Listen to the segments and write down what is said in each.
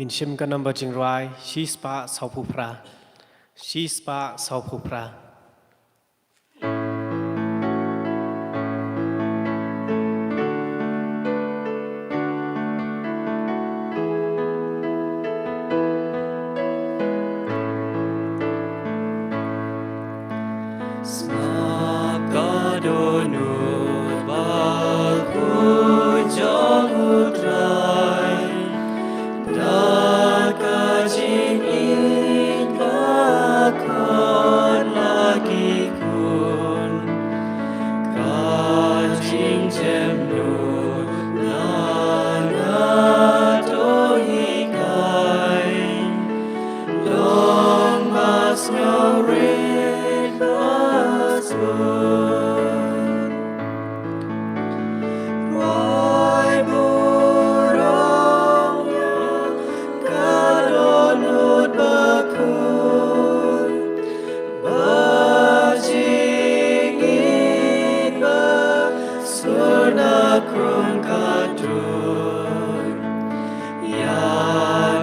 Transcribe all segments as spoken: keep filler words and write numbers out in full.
Ngin shim ka number jingrwai shispah sawphew phra. Shispah sawphew phra. Sngap ka dohnud bakhuid jong U Trai, da ka jingïeit ba khot la ki khun, ka jingjemnud na nga to hikai. Long ba sngewrit ba sngewrit. Rwai burom ïa ka dohnud bakhuid, ba jingïeit ba sur na krum ka dur. Ïa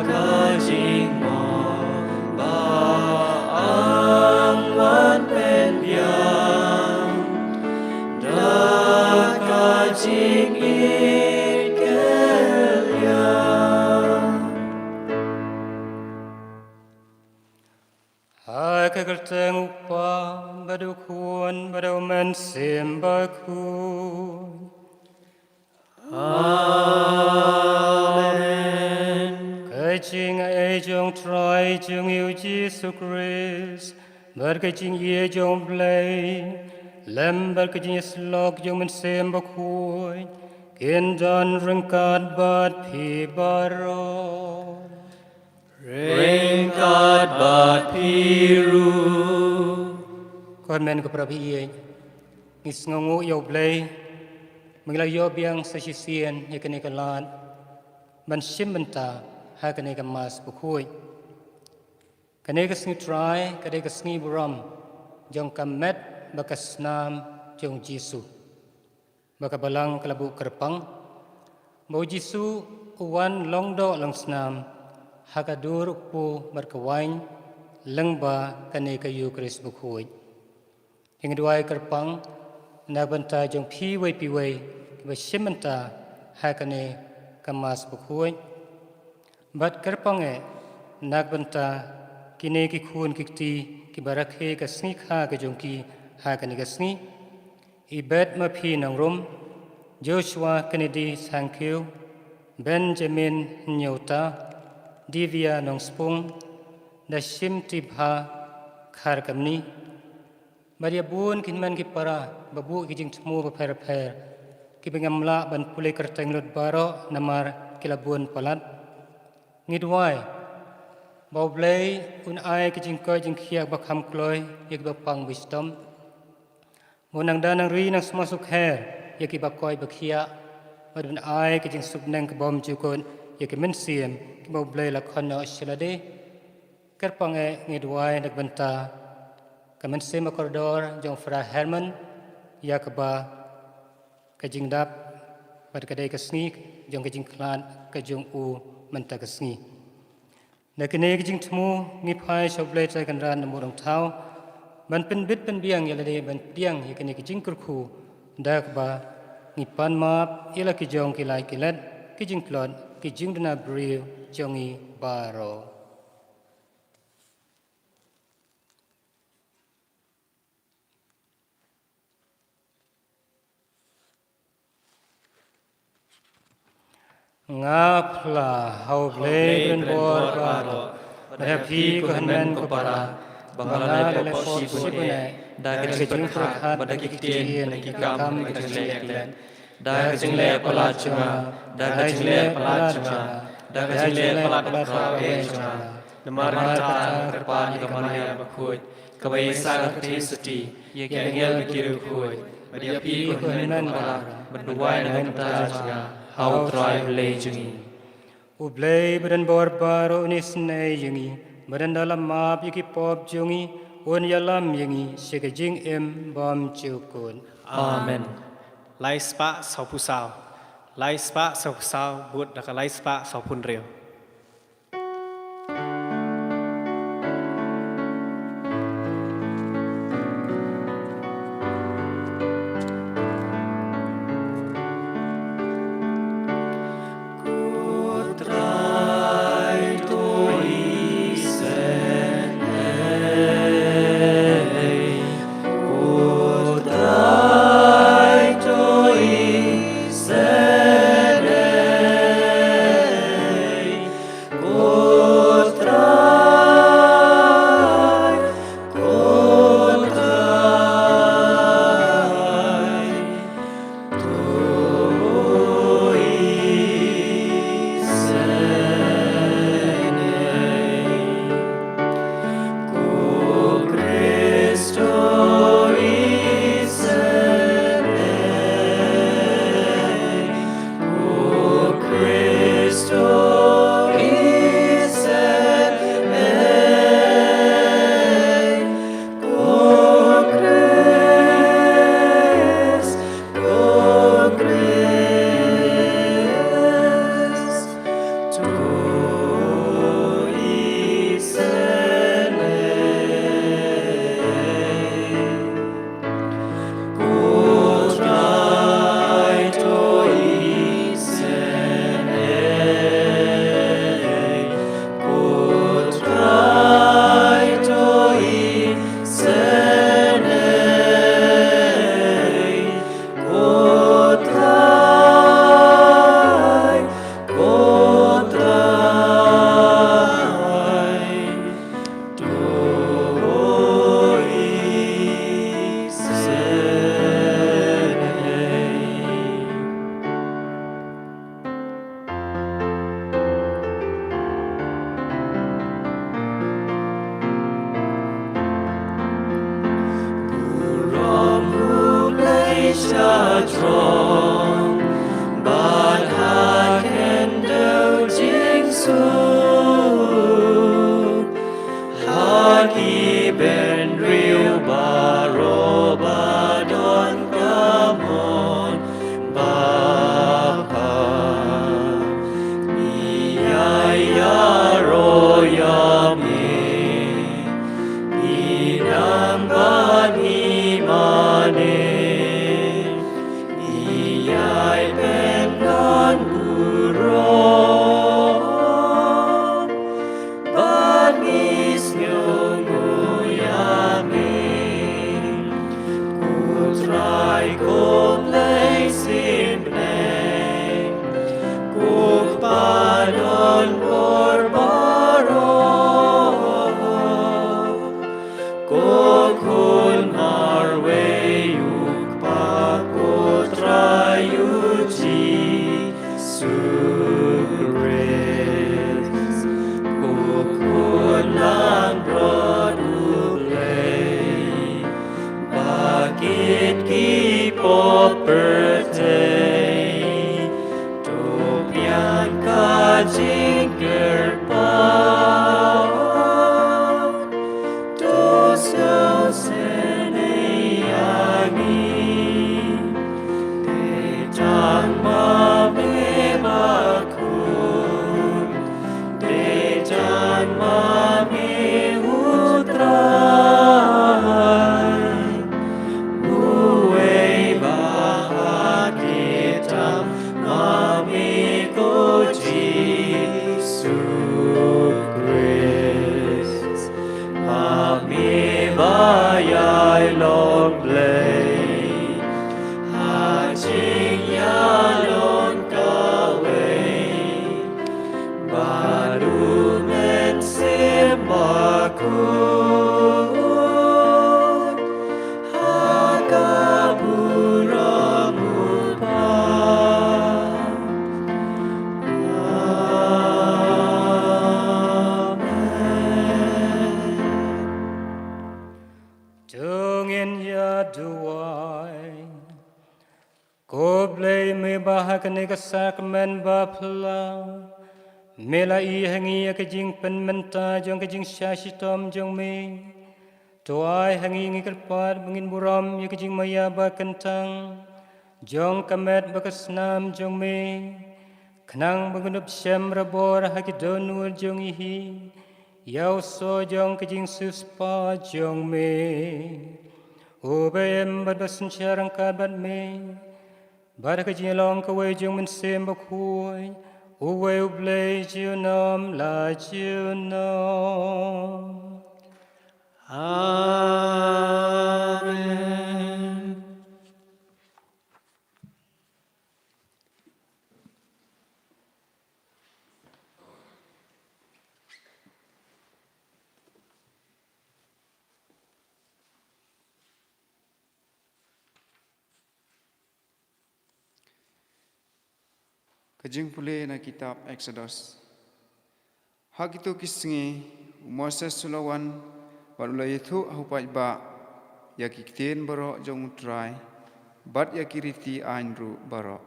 ka jingmong ba ang wan pynbiang, da ka jingïeit kylliang. Ha ka kyrteng U Kpa bad U Khun bad U Mynsiem Bakhuid. Amen. Ka jingaiei jong U Trai jong ngi U Jisu Khrist, bad ka jingïeit jong U Blei, lem bad ka jingïasyllok jong U Mynsiem Bakhuid, kin don ryngkat bad phi baroh. Ryngkat bad phi ruh. Ko hynmen ko para baieit, ngi sngewnguh ïa U Blei, ba ngi la ïoh biang sa shisien ïa kane ka lad ban shim bynta ha kane ka Mass bakhuid. Kane ka sngi Trai ka dei ka sngi burom jong ka met bad ka snam jong U Jisu. Ba ka Balang ka la buh kyrpang ba U Jisu u wan long doh long snam ha ka dur u kpu bad ka waiñ lyngba kane ka Eukharist bakhuid. Ngi duwai kyrpang na ka bynta jong phi wei pa wei kiba shim bynta ha kane ka Mass bakhuid. Bad kyrpang eh na ka bynta kine ki khun ki kti kiba rakhe ka sngi kha ka jong ki ha kane ka sngi. Ibet Maphi Nongrum, Joshua Kennedy Sangkiew, Benjamin Nyota, Divya Nongspung, Dashim Tibha Kharkamni. Bad ïa bun ki hynmen ki para ba buh ki jingthmu bapher bapher kiba ngam lah ban pule kyrteng lut baroh namar ki la bun palat. Ngi duwai ba U Blei un ai ki jingkoit jingkhiah ba kham kloi ïa kiba pang ba shitom. Ba un nang da nang ri nang sma sukher ïa kiba koit ba khiah. Bad un ai ki jingsuk neng kaba bymjukut ïa ki mynsiem kiba U Blei la khot noh sha lade. Kyrpang eh ngi duwai na ka bynta ka mynsiem ba kordor jong Fra Herman ïa kaba ka jingdap bad ka dei ka sngi jong ka jingkhlad ka jong u mynta ka sngi. Na kine ki jingthmu ngi phai sha U Blei Trai Kynrad na Mawryngthaw ban pynbit pynbiang ïa lade ban pdiang ïa kine ki jingkyrkhu da kaba ngi pan map ïa la ki jong ki lait ki let, ki jingtlot, ki jingduna briew jong ngi baroh. Nga phla ha U Blei Blei Berbor Berbor Baroh, bad ha phi ko hynmen ko para, ba nga la leh pop shibun eh da ka jingpyrkhat bad da ki ktien, da ki kam, da ka jingleh klet, da ka jingleh palat jong nga, da ka jingleh palat jong nga, da ka jingleh palat bakhraw eh jong nga. Namar kata nga kyrpad ïa ka Maria bakhuid, kaba ïaisah ka ktien sotti, ïa ki angel bad ki riewkhuid, bad ïa phi ko hynmen ko para, ban duwai na ka bynta jong nga ha U Trai U Blei jong ngi. U Blei ba don bor baroh un isynei ïa ngi, bad ynda la map ïa ki pop jong ngi un ïalam ïa ngi sha ka jingim bymjukut. Amen. Lai spah sawphew saw. Lai spah sawphew saw bud da ka lai spah sawphew hynriew. Bad ha khyndew jingsuk, ha ki bynriew baroh ba don ka mon ba pha, ngi ïai ïaroh ïa me, ngi nang bad ngi mane. Ngi ïai pynlong burom bad ngi sngewnguh ïa me. Ko Trai, ko Blei symbai, ko Kpa don bor baroh. Ko Khun marwei u Kpa, ko Trai u Jisu Khrist, ko Khun langbrot u Blei, ba kit ki pop pyrthei to biang ka jingkyrpad. To sngewsynei ïa ngi, dei tang ma me ba khun, dei tang ma me u Trai. Uwei ba ha ki tam ma me ko Jisu Khrist. Ma me ba ïai long Blei ha jingïalong kawei bad u Mynsiem Bakhuid ha ka burom u Kpa. Amen. To ngin ïa duwai. Ko Blei, me ba ha kane ka sakramen ba phylla me la ïoh ha ngi ïa ka jingpynmynta jong ka jingshah shitom jong me, to ai ha ngi ngi kyrpad ba ngin burom ïa ka jingmaïa ba kyntang jong ka met bad ka snam jong me, khnang ba ngin ïoh shem barabor ha ki dohnud jong ngi hi ïa u soh jong ka jingsiewspah jong me. U ba im bad ba synshar ryngkat bad me, bad ha ka jinglong kawei jong u Mynsiem Bakhuid, uwei U Blei junom la junom. Amen. Ka jingpule na kitab Exodus. Ha kito ki sngi, u Moses u la wan, bad u la ïathuh ha u paidbah ïa ki ktien baroh jong U Trai, bad ïa ki riti aiñ ruh baroh.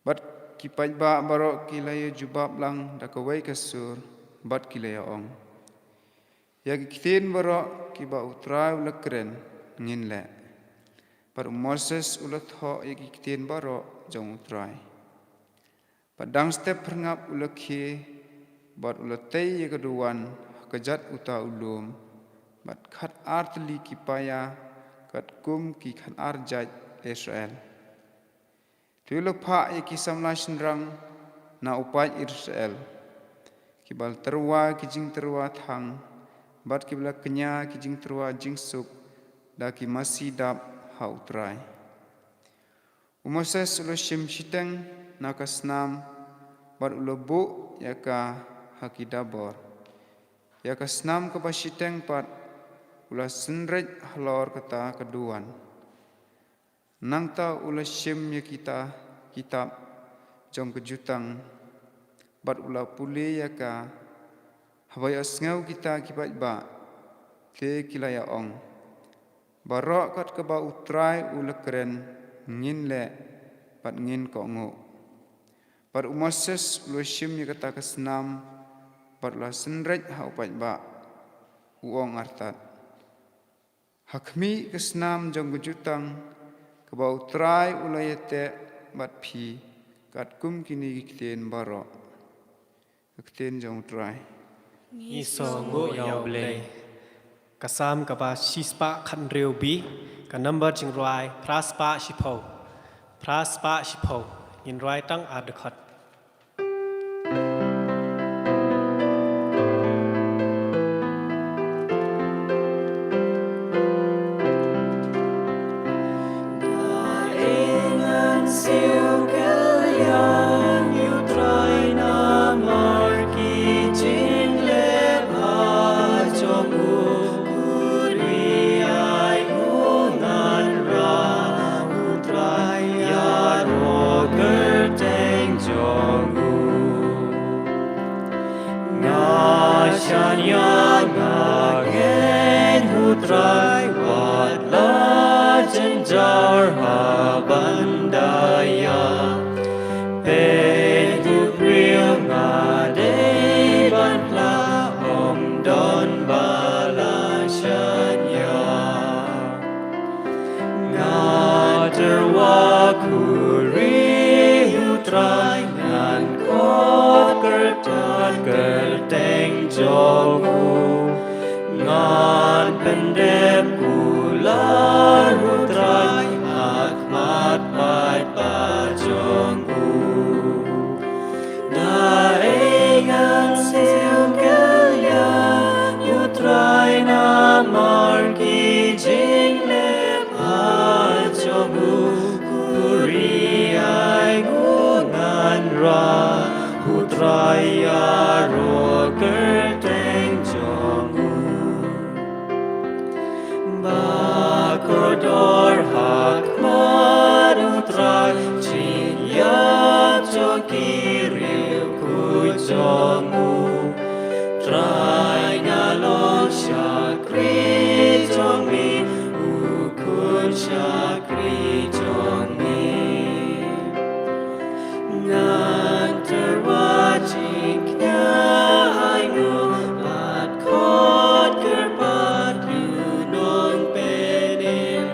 Bad ki paidbah baroh ki la ïa jubab lang da kawei ka sur, bad ki la ïa ong: Ïa ki ktien baroh kiba U Trai u la kren, ngin leh. Bad u Moses u la thoh ïa ki ktien baroh jong U Trai. Bad dang step phyrngap u la khie, bad u la tei ïa ka duwan ha kjat uta u lum, bad khatar tylli ki paia, katkum ki khatar jait Israel. Te u la phah ïa ki samla shynrang na u paid Israel, kiba la tyrwa ki jingtyrwa thang, bad kiba la kñia ki jingtyrwa jingsuk da ki masi dap ha U Trai. U Moses u la shim shiteng na ka snam, bad u la buh ïa ka ha ki dabor. Ïa ka snam kaba shiteng pat u la synreit halor kata ka duwan. Nangta u la shim ïa kita kitab jong ka jutang, bad u la pule ïa ka. Haba ïohsngew kita ki paidbah, te ki la ïa ong: Baroh kat kaba U Trai u la kren, ngin leh bad ngin kohnguh. Bad u Moses u la shim ïa kata ka snam bad u la synreit ha u paidbah, u ong artat: Ha khmih ka snam jong ka jutang kaba U Trai u la ïateh bad phi, katkum kine ki ktien baroh. Ka ktien jong U Trai. Ngi sngewnguh ïa U Blei. Ka Salm kaba shispah khathynriew B, ka number jingrwai phra spah shiphew. Phra spah shiphew. Ngin rwai tang ar dkhot. Nga shaniah nga ngeit, U Trai, wat la jynjar ha ban da ïa. Peit, u briew nga dei ban phla, ym don ba la shaniah. Nga tyrwa khuri, U Trai, ngan khot kyrpad kyrteng jong u. Ngan pyndep kular, U Trai, ha khmat paidbah jong u. Da ei ngan siew kylliang, U Trai, namar ki jingleh bha jong u? Khuri ainguh ngan rah, U Trai, ïaroh kyrteng jong u. Ba kordor ha khmat U Trai, jingïap jong ki riewkhuid jong u. Trai, nga long shakri jong me, u khun shakri jong me. Ngan tyrwa jingkñia ainguh bad khot kyrpad ïa u nongpynim.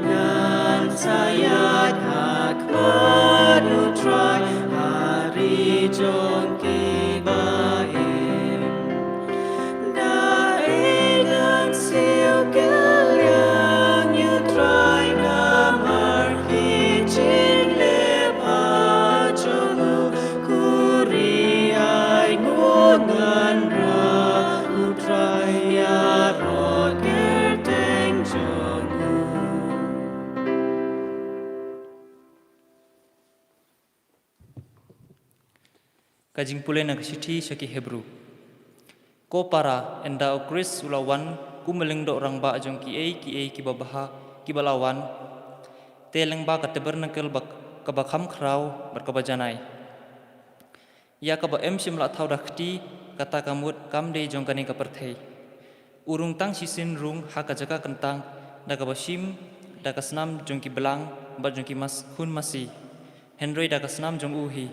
Ngan sa ïaid ha khmat U Trai ha ri jong kiba im. Da ei ngan siew kylliang, U Trai, namar ki jingleh bha jong u? Khuri ainguh ngan rah, U Trai, ïaroh kyrteng jong u. Ka jingpule na ka shithi sha ki Hebru. Ko para, ynda u Khrist u la wan kum u lyngdoh rangbah jong kiei kiei kiba bha kiba la wan, te lyngba ka tabernakel ba, kaba kham khraw bad kaba janai, ïa kaba ym shym la thaw da kti, kata ka mut kam dei jong kane ka pyrthei. U rung tang shisien rung ha ka jaka kyntang, da kaba shim da ka snam jong ki blang bad jong ki mas-, khun masi, hynrei da ka snam jong u hi.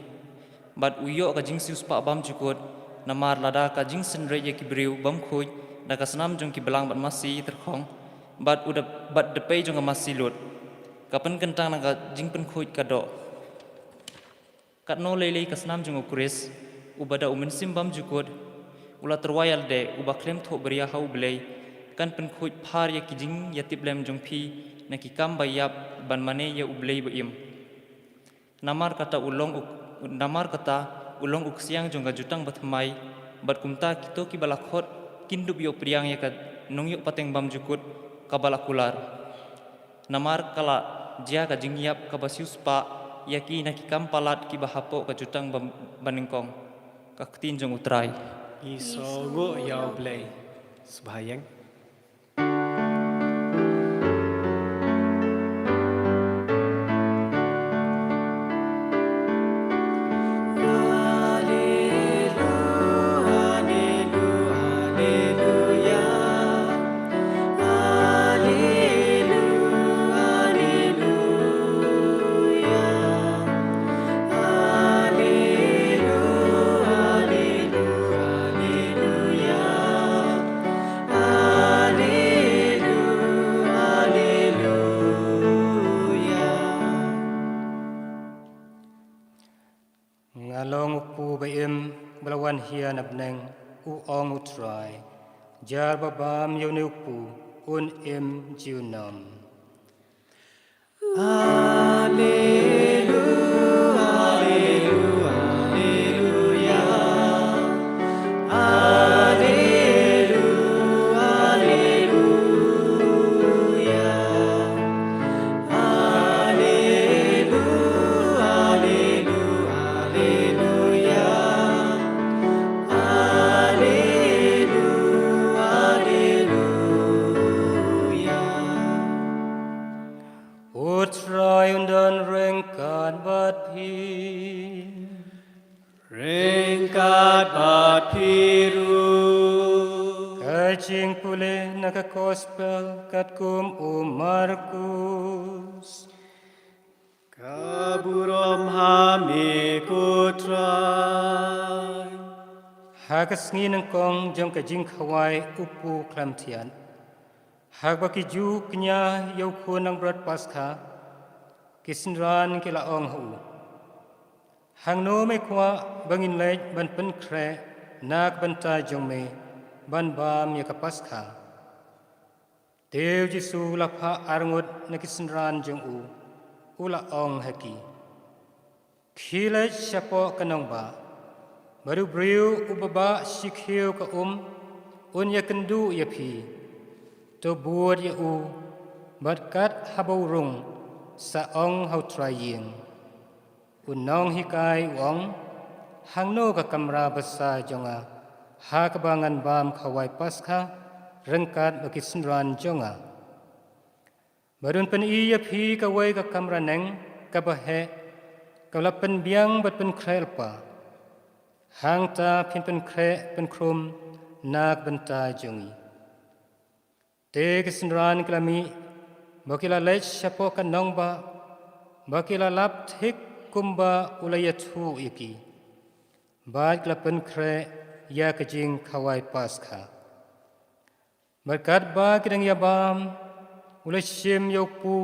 Bad u ïoh ka jingsiewspah bymjukut, namar lada ka jingsynreit ïa ki briew bymkhuid da ka snam jong ki blang bad masi tyrkhong, bad u da, bad da pei jong ka masi lut, ka pynkyntang na ka jingpynkhuid ka doh. Katno lei lei ka snam jong u Khrist, uba da u Mynsiem Bymjukut u la tyrwa ïalade, uba khlem thohbria ha U Blei, kan pynkhuid phar ïa ki jingïatiplem jong phi na ki kam ba ïap ban mane ïa U Blei ba im. Namar kata u long u, namar kata u long u ksiang jong ka jutang bathymmai, bad kumta kito kiba la khot kin dup ïoh pdiang ïa ka nongïoh pateng bymjukut kaba la kular. Namar ka la jia ka jingïap kaba siewspah ïa ki na ki kam palat kiba hapoh ka jutang ba, banyngkong. Ka ktien jong U Trai. Ngi sngewnguh ïa U Blei. Sngewbha ïeng. Hia na bneng, u ong u Trai, jar ba bam ïa une u kpu, un im junom. U Trai un don ryngkat bad phi. Ryngkat bad phi ruh. Ka jingpule na ka Gospel katkum u Markus. Ka burom ha me ko Trai. Ha ka sngi nyngkong jong ka jingkhawai u kpu khlem thiat, haba ki Jiw ki kñia ïa u khun langbrot Paskha, ki synran ki la ong ha u, hangno me kwah ba ngin leit ban pynkhreh na ka bynta jong me ban bam ïa ka Paskha? Te u Jisu u la phah arngut na ki synran jong u, u la ong ha ki, khie leit shapoh ka nongbah, bad u briew uba bah shi khiew ka um un ïakynduh ïa phi. To bud ïa u, bad kat haba u rung, sa ong ha u trai ïing, u nonghikai u ong, hangno ka kamra basa jong nga ha kaba ngan bam khawai Paskha ryngkat bad ki synran jong nga? Bad un pyni ïa phi kawei ka kamra neng kaba heh, kaba la pynbiang bad pynkhreh lypa. Hangta phin pynkhreh pynkhrum na ka bynta jong ngi. Te ki synran ki la mih, bad ki la leit shapoh ka nongbah, bad ki la lap thik kumba u la ïathuh ïa ki, bad ki la pynkhreh ïa ka jingkhawai Paskha. Bad katba ki dang ïabam, u la shim ïa u kpu,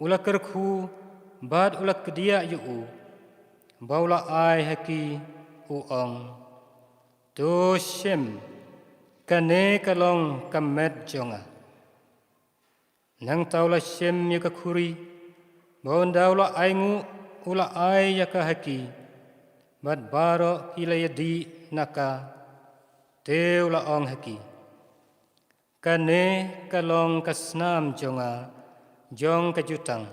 u la kyrkhu, bad u la kdiah ïa u, bad u la ai ha ki, u ong, to shim, kane ka long ka met jong nga. Nangta u la shim ïa ka khuri, bad ynda u la ainguh, u la ai ïa ka ha ki, bad baroh ki la ïadih na ka. Te u la ong ha ki, kane ka long ka snam jong nga jong ka jutang,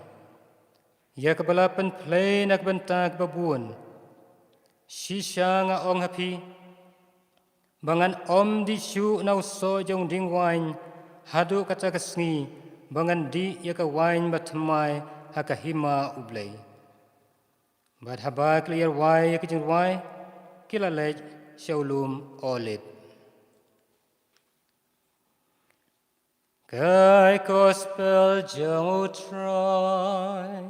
ïa kaba la pynphlei na ka bynta kaba bun. Shisha nga ong ha phi, ba ngan ym dih shuh na u soh jong u dieng waiñ haduh kata ka sngi ba ngan dih ïa ka waiñ bathymmai ha ka hima U Blei. Bad haba ki la ïarwai ïa ki jingrwai, ki la leit sha u lum Olib. Ka Gospel jong u Trai.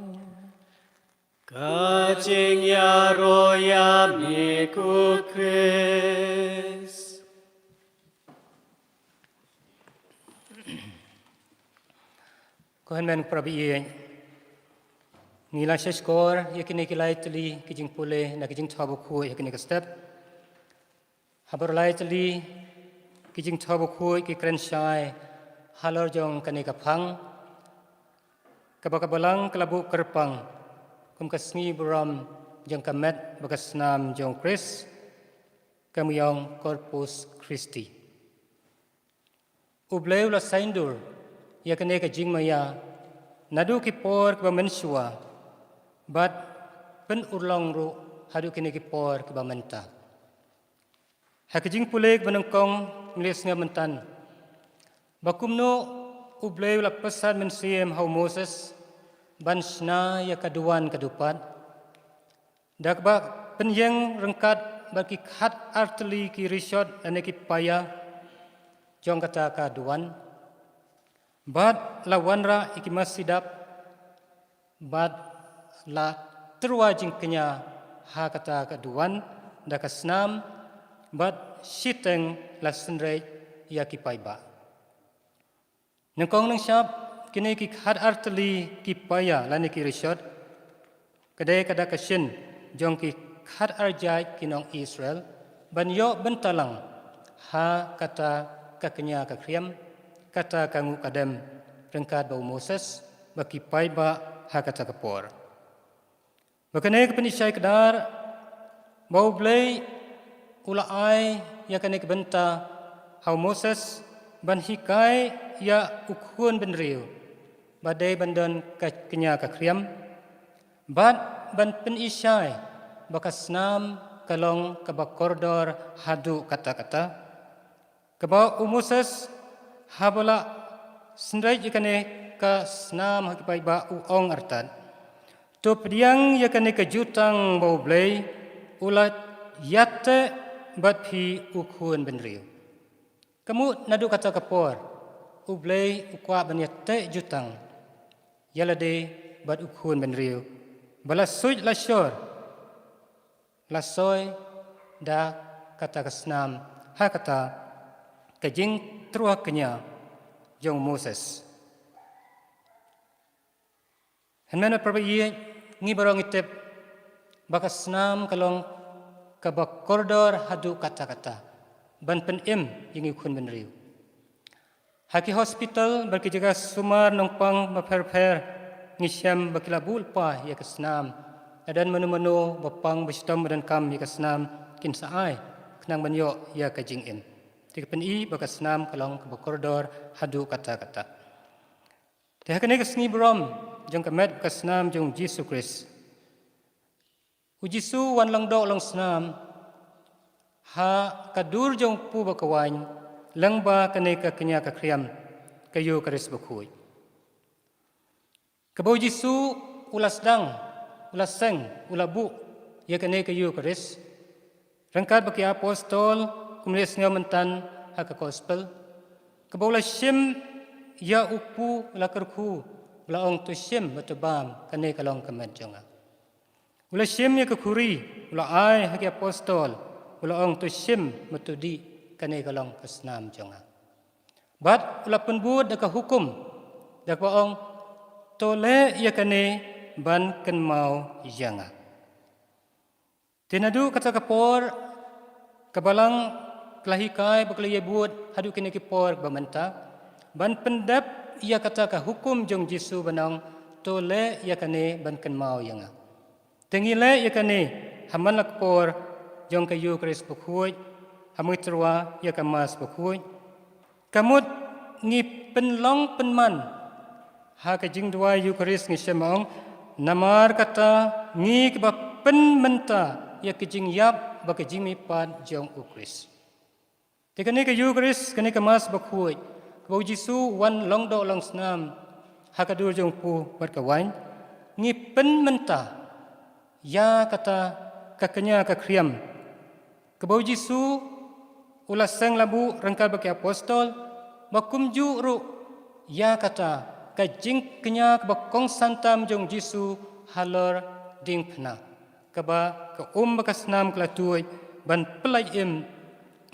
Ka jingïaroh ïa me ko Khrist. Ko hynmen para baieit, ngi la shahshkor ïa kine ki lai tylli ki jingpule na ki jingthoh bakhuid ha kine ki step. Haba la lai tylli ki jingthoh bakhuid ki kren shai halor jong kane ka phang, kaba ka Balang ka la buh kyrpang kum ka sngi burom jong ka met bad ka snam jong u Khrist, ka mut ong Corpus Christi. U Blei u la saiñdur ïa kane ka jingmaïa naduh ki por kiba mynshuwa, bad pynurlong ruh haduh kine ki por kiba mynta. Ha ka jingpule kaba nyngkong ngi la sngap mynta ba kumno U Blei u la pynsad mynsiem ha u Moses ban shna ïa ka duwan ka dupat, da kaba pynïeng ryngkat bad ki khatar tylli ki rishot lane ki paia jong kata ka duwan. Bad la wanrah ïa ki masi dap, bad la tyrwa jingkñia ha kata ka duwan da ka snam, bad shiteng la synreit ïa ki paidbah. Nyngkong nyngshap, kine ki khatar tylli ki paia lane ki rishot, ka dei ka dak ka shin jong ki khatar jait ki nong Israel, ban ïoh bynta lang ha kata ka kñia ka khriam, kata ka nguh ka dem, ryngkat bad u Moses bad ki paidbah ha kata ka por. Ba kane ka pynshai kdar ba U Blei u la ai ïa kane ka bynta ha u Moses ban hikai ïa u khun bynriew ba dei ban don ka kñia ka khriam, bad ban pynshai ba ka snam ka long kaba kordor haduh katta katta. Kaba u Moses haba la synreit ïa kane ka snam ha ki paidbah u ong artat, "To pdiang ïa kane ka jutang ba U Blei u la ïateh bad phi, u khun bynriew." Ka mut naduh kata ka por U Blei u kwah ban ïateh jutang ïa lade bad u khun bynriew ba la suit la shor, la soi da kata ka snam ha kata ka jingtyrwa kñia jong u Moses. Hynmen para baieit, ngi baroh ngi tip ba ka snam ka long kaba kordor haduh katta katta ban pynim ïa ngi u khun bynriew. Ha ki hospital bad ki jaka sumar nongpang bapher bapher ngi shem ba ki la buh lypa ïa ka snam. Lada don mano mano ba pang ba shitom ba donkam ïa ka snam kin sa ai khnang ban ïoh ïa ka jingim. Te ka pyni ba ka snam ka long kaba kordor haduh katta katta. Te ha kane ka sngi burom jong ka met bad ka snam jong u Jisu Khrist. U Jisu u wan long doh long snam ha ka dur jong u kpu bad ka waiñ lyngba kane ka kñia ka khriam, ka Eukharist bakhuid. Kaba u Jisu u la sdang, u la seng, u la buh ïa kane ka Eukharist ryngkat bad ki apostol, kumne sngew mynta ha ka gospel. Kaba u la shim ïa u kpu, u la kyrkhu, u la ong, "To shim bad to bam, kane ka long ka met jong nga." U la shim ïa ka khuri, u la ai ha ki apostol, u la ong, "To shim bad to dih, kane ka long ka snam jong nga." Bad u la pynbud da ka hukum, da kaba ong, "To leh ïa kane ban kynmaw ïa nga." Te naduh kata ka por, ka balang ka la hikai bad ka la ïabud haduh kine ki por ba mynta ban pyndep ïa kata ka hukum jong u Jisu ban ong, "To leh ïa kane ban kynmaw ïa nga." Te ngi leh ïa kane ha man la ka por jong ka Eukharist bakhuid, ha man ngi tyrwa ïa ka Mass bakhuid. Ka mut ngi pynlong pynman ha ka jingduwai Eukharist, ngi shem ong, "Namar kata ngi kiba pynmynta ïa ka jingïap bad ka jingmihpat jong u Khrist." Te kane ka Eukharist, kane ka Mass bakhuid, kaba u Jisu u wan long doh long snam ha ka dur jong u kpu bad ka waiñ, ngi pynmynta ïa kata ka kñia ka khriam kaba u Jisu u la seng la buh ryngkat bad ki apostol, bad kumjuh ruh ïa kata ka jingkñia kaba kongsan tam jong u Jisu halor diengphna, kaba ka um bad ka snam ka la tuid ban pyllait im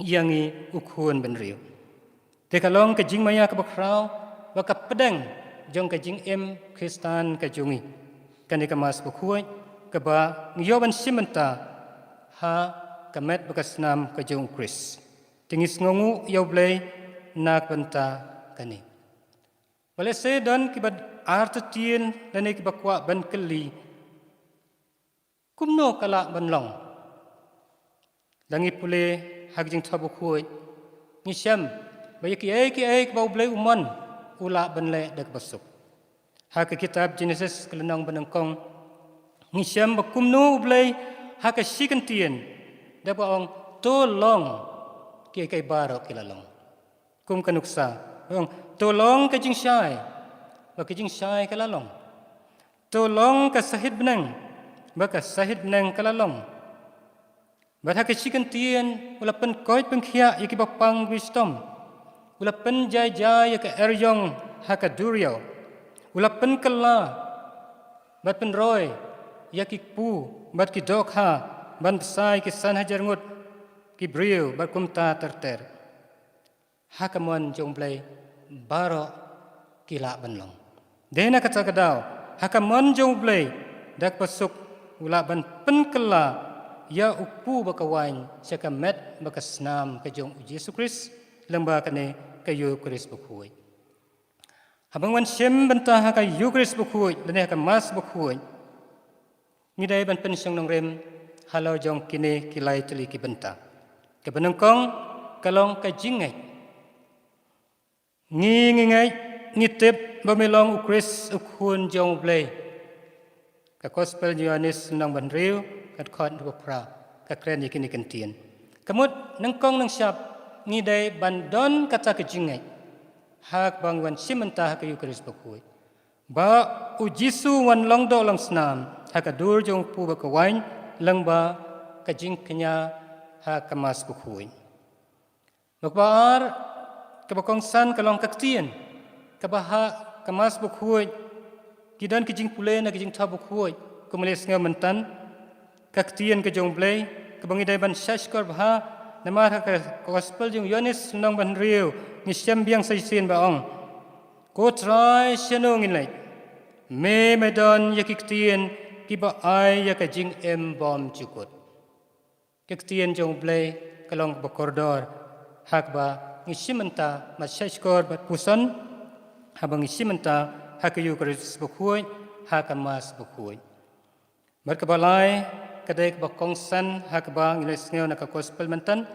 ïa ngi, u khun bynriew. Te ka long ka jingmaïa kaba khraw bad ka pdeng jong ka jingim Khristan ka jong ngi, kane ka Mass bakhuid kaba ngi ïoh ban shim mynta ha ka met bad ka snam ka jong u Khrist. Te ngi sngewnguh ïa u Blei na ka bynta kane. Balei sa don kiba artatien lane kiba kwah ban kylli, kumno ka lah ban long? Lada ngi pule ha ka Jingthoh Bakhuid, ngi shem ba ïa kiei kiei kaba u Blei u mon, u lah ban leh da kaba suk. Ha ka kitab Jenesis ka lynnong banyngkong, ngi shem ba kumno u Blei ha ka shi kyntien da ba ong, "To long," kiei kiei baroh ki la long. Kum ka nuksa, ong, "To long ka jingshai," ba ka jingshai ka la long. "To long ka sahit bneng," ba ka sahit bneng ka la long. Bad ha ka shi kyntien u la pynkoit pynkhiah ïa kiba pang kiba shitom. U la pynjai jai ïa ka eriong ha ka duriaw. U la pynkylla bad pynroi ïa ki kpu bad ki dohkha ban bsa ïa ki san hajar ngut ki briew bad kumta ter ter. Ha ka mon jong u Blei baroh ki lah ban long. Dei na kata ka daw, ha ka mon jong u Blei da kaba suk u lah ban pynkylla ïa u kpu bad ka waiñ sha ka met bad ka snam ka jong u Jisu Khrist, lyngba kane ka Eukharist bakhuid. Haba ngi wan shim bynta ha ka Eukharist bakhuid lane ha ka Mass bakhuid, ngi dei ban pynshong nongrim halor jong kine ki lai tylli ki bynta. Kaba nyngkong ka long ka jingngeit. Ngi, ngi ngeit, ngi tip ba me long u Khrist, u Khun jong U Blei. Ka Gospel Ïoannis lynnong ba hynriew, ka dkhot ba phra, ka kren ïa kine ki ktien. Ka mut nyngkong nyngshap ngi dei ban don kata ka jingngeit ha kaba ngi wan shim bynta ha ka Eukharist bakhuid, ba u Jisu u wan long doh long snam ha ka dur jong u kpu bad ka waiñ lyngba ka jingkñia ha ka Mass bakhuid. Bad kaba ar, kaba kongsan ka long ka ktien, kaba ha ka Mass bakhuid ki don ki jingpule na ki jingthoh bakhuid, kumba la ïasngew mynta, ka ktien ka jong U Blei, kaba ngi dei ban shahshkor bha. Namar ha ka Gospel jong u Ïoannis lynnong ba hynriew ngi shem biang sa shisien ba ong, Ko Trai, shano ngin leit? Me, me don ïa ki ktien kiba ai ïa ka jingim bymjukut. Ka ktien jong U Blei ka long kaba kordor ha kaba ngi shim bynta, bad shahshkor bad puson haba ngi shim bynta ha ka Eukharist bakhuid, ha ka Mass bakhuid. Bad kaba lai, ka dei kaba kongsan ha kaba ngi la ïasngew na ka Gospel mynta,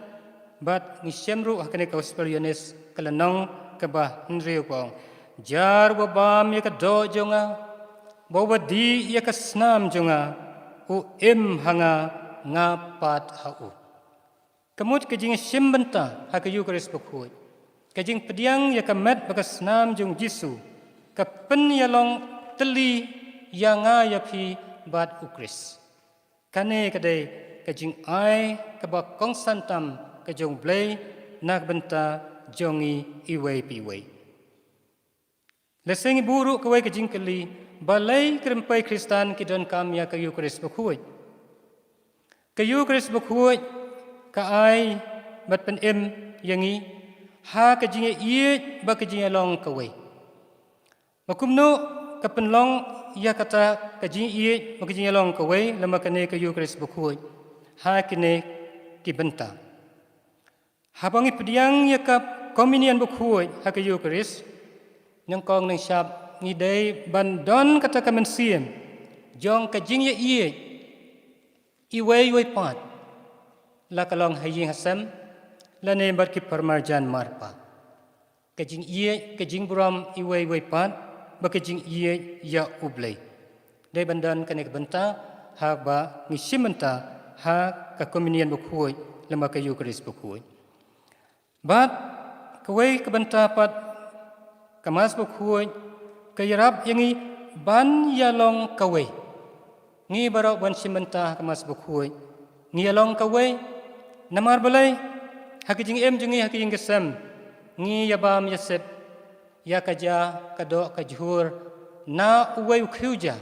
bad ngi shem ruh ha kane ka Gospel Ïoannis ka lynnong kaba hynriew, ka ong, Jar uba bam ïa ka doh jong nga bad uba dih ïa ka snam jong nga, u im ha nga, nga pat ha u. Ka mut ka jingshim bynta ha ka Eukharist bakhuid, ka jingpdiang ïa ka met bad ka snam jong u Jisu, ka pynïalong tylli ïa nga ïa phi bad u Khrist. Kane ka dei ka jingai kaba kongsan tam ka jong U Blei na ka bynta jong ngi iwei pa iwei. Lehse ngi buh ruh kawei ka jingkylli, balei ki rympei Khristan ki donkam ïa ka Eukharist bakhuid? Ka Eukharist bakhuid ka ai bad pynim ïa ngi ha ka jingïaieit bad ka jingïalong kawei. Bad kumno ka pynlong ïa kata ka jingïaieit bad ka jingïalong kawei lyngba kane ka Eukharist bakhuid ha kine ki bynta? Haba ngi pdiang ïa ka Communion bakhuid ha ka Eukharist, nyngkong nyngshap ngi dei ban don kata ka mynsiem jong ka jingïaieit iwei ïa iwei pat, la ka long ha ïing ha sem lane bad ki paramarjan marpa. Ka jingïaieit, ka jingburom iwei ïa iwei pat, bad ka jingïaieit ïa U Blei. Dei ban don kane ka bynta haba ngi shim bynta ha ka Communion bakhuid lyngba ka Eukharist bakhuid. Bad kawei ka bynta pat, ka Mass bakhuid ka ïarap ïa ngi ban ïalong kawei. Ngi baroh ban shim bynta ha ka Mass bakhuid ngi ïalong kawei. Namar balei? Ha ka jingim jong ngi ha ka ïing ka sem ngi ïabam ïasep ïa ka ja, ka doh, ka jhur na uwei u khiew ja.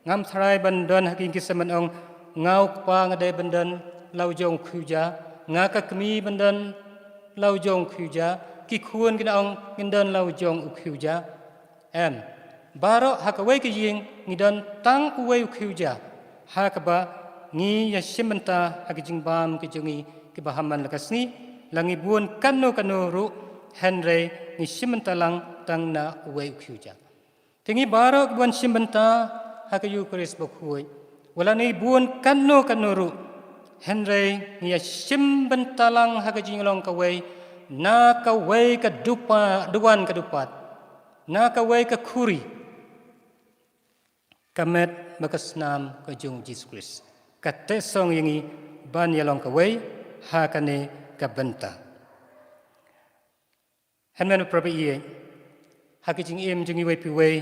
Ngam tharai ban don ha ka ïing ka sem ban ong, nga u kpa nga dei ban don la u jong u khiew ja, nga ka kmie ban don la u jong u khiew ja, ki khun kin ong ngin don la u jong u khiew ja. Em, baroh ha kawei ka ïing ngi don tang uwei u khiew ja ha kaba ngi ïashim bynta ha ka jingbam ka jong ngi kaba ha man la ka sngi. La ngi bun kano kano ruh, hynrei ngi shim bynta lang tang na uwei u khiew ja. Te ngi baroh ki ban shim bynta ha ka Eukharist bakhuid, wat la ngi bun kano kano ruh, hynrei ngi ïashim bynta lang ha ka jinglong kawei, na kawei ka dupa, duwan ka dupat, na kawei ka khuri, ka met bad ka snam ka jong u Jisu Khrist. Ka teh song ïa ngi ban ïalong kawei ha kane ka bynta. Hynmen para baieit, ha ka jingim jong iwei pa iwei,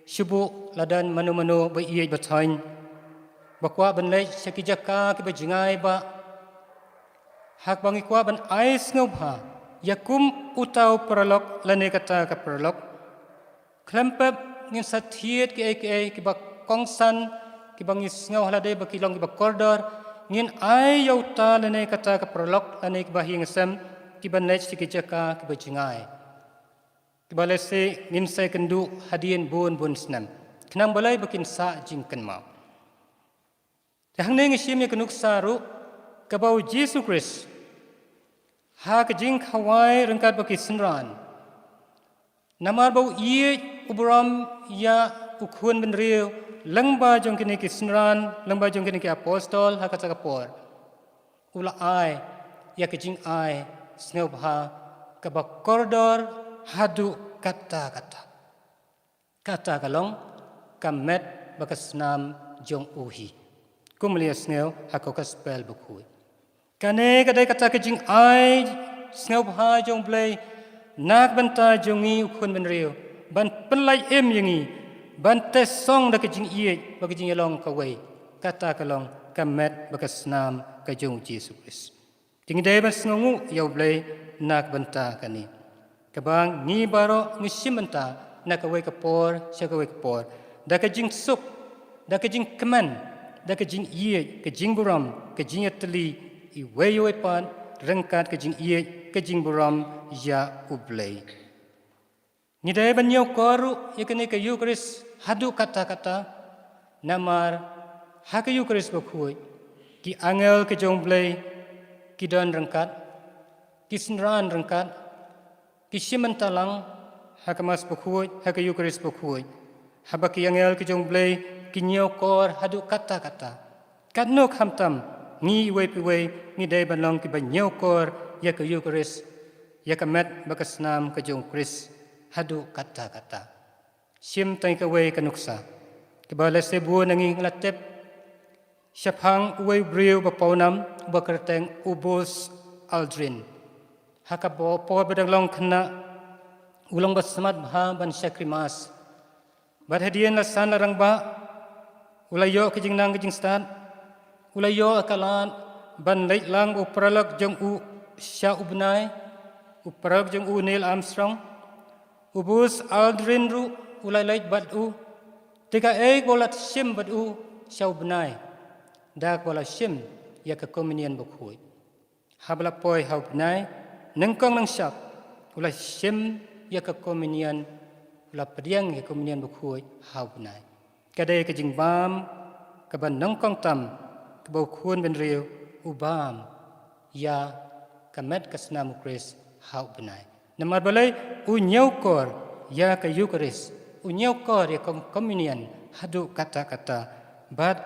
shu buh la don mano mano baieit bathoiñ ba kwah ban leit sha ki jaka kiba jngai bha, ha kaba ngi kwah ban ai sngewbha ïa kum uta u paralok lane kata ka paralok. Khlem pep ngin sa thied kiei kiei kiba kongsan, kiba ngi sngew ha lade ba ki long kiba kordor, ngin ai ïa uta lane kata ka paralok lane kiba ha ïing ha sem kiban leit sha ki jaka kiba jngai, kiba lehse ngin sa ïakynduh hadien bun bun snem, khnang balei? Ba kin sah jingkynmaw. Te hangne ngi shim ïa ka nuksa ruh kaba u Jisu Khrist ha ka jingkhawai ryngkat bad ki synran. Namar ba u ïeit u burom ïa u khun bynriew lyngba jong kine ki synran, lyngba jong kine ki apostol ha kata ka por, u la ai ïa ka jingai sngewbha kaba kordor haduh katta katta. Kata ka long ka met bad ka snam jong u hi, kum la ïohsngew ha ka Gospel bakhuid. Kane ka dei kata ka jingai sngewbha jong u Blei na ka bynta jong ngi u khun bynriew, ban pynlait im ïa ngi, ban teh song da ka jingïeit bad ka jingïalong kawei. Kata ka long ka met bad ka snam ka jong u Jisu Khrist. Te ngi dei ban sngewnguh ïa u Blei na ka bynta kane, kaba ngi baroh ngi shim bynta na kawei ka por sha kawei ka por, da ka jingsuk, da ka jingkmen, da ka jingïeit, ka jingburom, ka jingïatylli iwei ïa iwei pat ryngkat ka jingïeit, ka jingburom ïa u Blei. Ngi dei ban ñiewkor ruh ïa kane ka Eukharist haduh katta katta. Namar ha ka Eukharist bakhuid, ki angel ka jong u Blei ki don ryngkat, ki synran ryngkat, ki shim bynta lang ha ka Mass bakhuid, ha ka Eukharist bakhuid. Haba ki angel ka jong u Blei ki ñiewkor haduh katta katta, katno khamtam ngi iwei pa iwei ngi dei ban long kiba ñiewkor ïa ka Eukharist, ïa ka met bad ka snam ka jong u Khrist haduh katta katta. Shim tang kawei ka nuksa kaba lehse bun na ngi ngi la tip shaphang uwei u briew ba pawnam, uba kyrteng u Buzz Aldrin. Ha kaba por ba dang long khynnah, u long ba smat bha ban shakri Mass. Bad hadien la san la rangbah, u la ïoh ka jingnang ka jingstad, u la ïoh ka lad ban leit lang bad u paralok jong u sha u bnai, u paralok jong u Neil Armstrong. U Buzz Aldrin ruh u la leit bad u. Te kaei kaba u la shim bad u sha u bnai? Da kaba u la shim ïa ka Communion bakhuid. Haba la poi ha u bnai, nyngkong nyngshap u la shim ïa ka Communion, u la pdiang ïa ka Communion bakhuid ha u bnai. Ka dei ka jingbam kaba nyngkong tam kaba u khun bynriew u bam ïa ka met ka snam u Khrist ha u bnai. Namar balei? U ñiewkor ïa ka Eukharist, u ñiewkor ïa ka Communion haduh katta katta, bad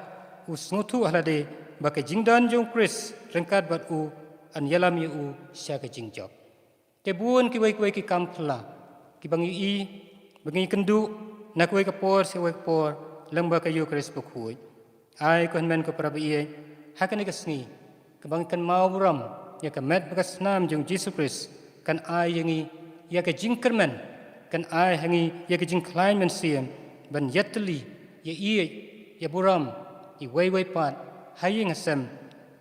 u sngewthuh ha lade ba ka jingdon jong u Khrist ryngkat bad u yn ïalam ïa u sha ka jingjop. Te bun kiwei kiwei ki kam phylla kiba ngi ïohi, ba ngi kynduh na kawei ka por sha kawei ka por lyngba ka Eukharist bakhuid. Ai ko hynmen ko para ba ïeit, ha kane ka sngi kaba ngi kynmaw burom ïa ka met bad ka snam jong u Jisu Khrist, kan ai ïa ngi ïa ka jingkyrmen, kan ai ha ngi ïa ka jingkhlaiñ mynsiem ban ïatylli, ïa ïeit, ïa burom iwei ïa iwei pat ha ïing ha sem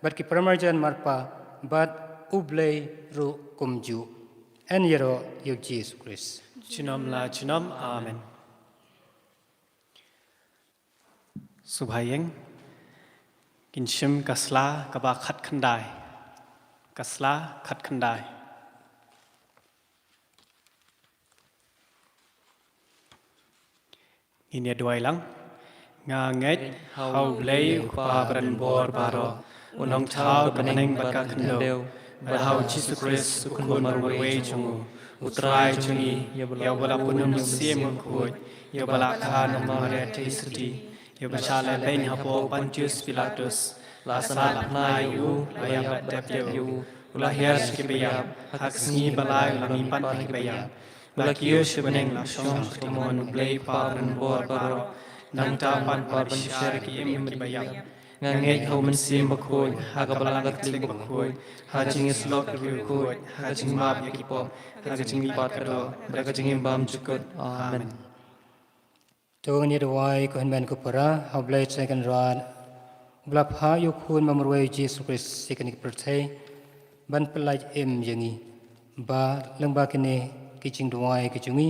bad ki paramarjan marpa bad U Blei ruh kumjuh. Yn ïaroh ïa u Jisu Khrist. Junom la junom. Amen. Sngewbha ïeng. Ngin shim ka sla kaba khatkhyndai. Ka sla khatkhyndai. Ngin ïa duwai lang. Nga ngeit ha U Blei U Kpa badonbor baroh, U Nongthaw ka bneng bad ka khyndew, bad ha U Jisu Khrist U Khun marwei jong U, U Trai jong ngi, ïa uba la pynmynsiem bakhuid, ïa uba la kha na Maria Theisotti, ïa uba shah lehbeiñ hapoh Pontius Pilatus, la sah la pynïaid ïa U, la ïap bad dep ïa U, U la hiar sha kiba ïap, ha ka sngi ba lai U la mihpat na kiba ïap. U la kiew sha bneng, la shong sha ka mon U Blei U Kpa badonbor baroh. Nangta U pan pat ban bishar ïa ki im bad kiba ïap. Nga ngeit ha U Mynsiem Bakhuid, ha ka Balang Katholik bakhuid, ha ka jingïasyllok ki riewkhuid, ha ka jingmap ïa ki pop, ha ka jingmihpat ka doh, bad ha ka jingim bymjukut. Amen. To ngin ïa duwai ko hynmen ko para, ha U Blei Trai Kynrad, uba la phah ïa U Khun marwei U Jisu Khrist sha kane ka pyrthei ban pyllait im ïa ngi, ba lyngba kine ki jingduwai ki jong ngi,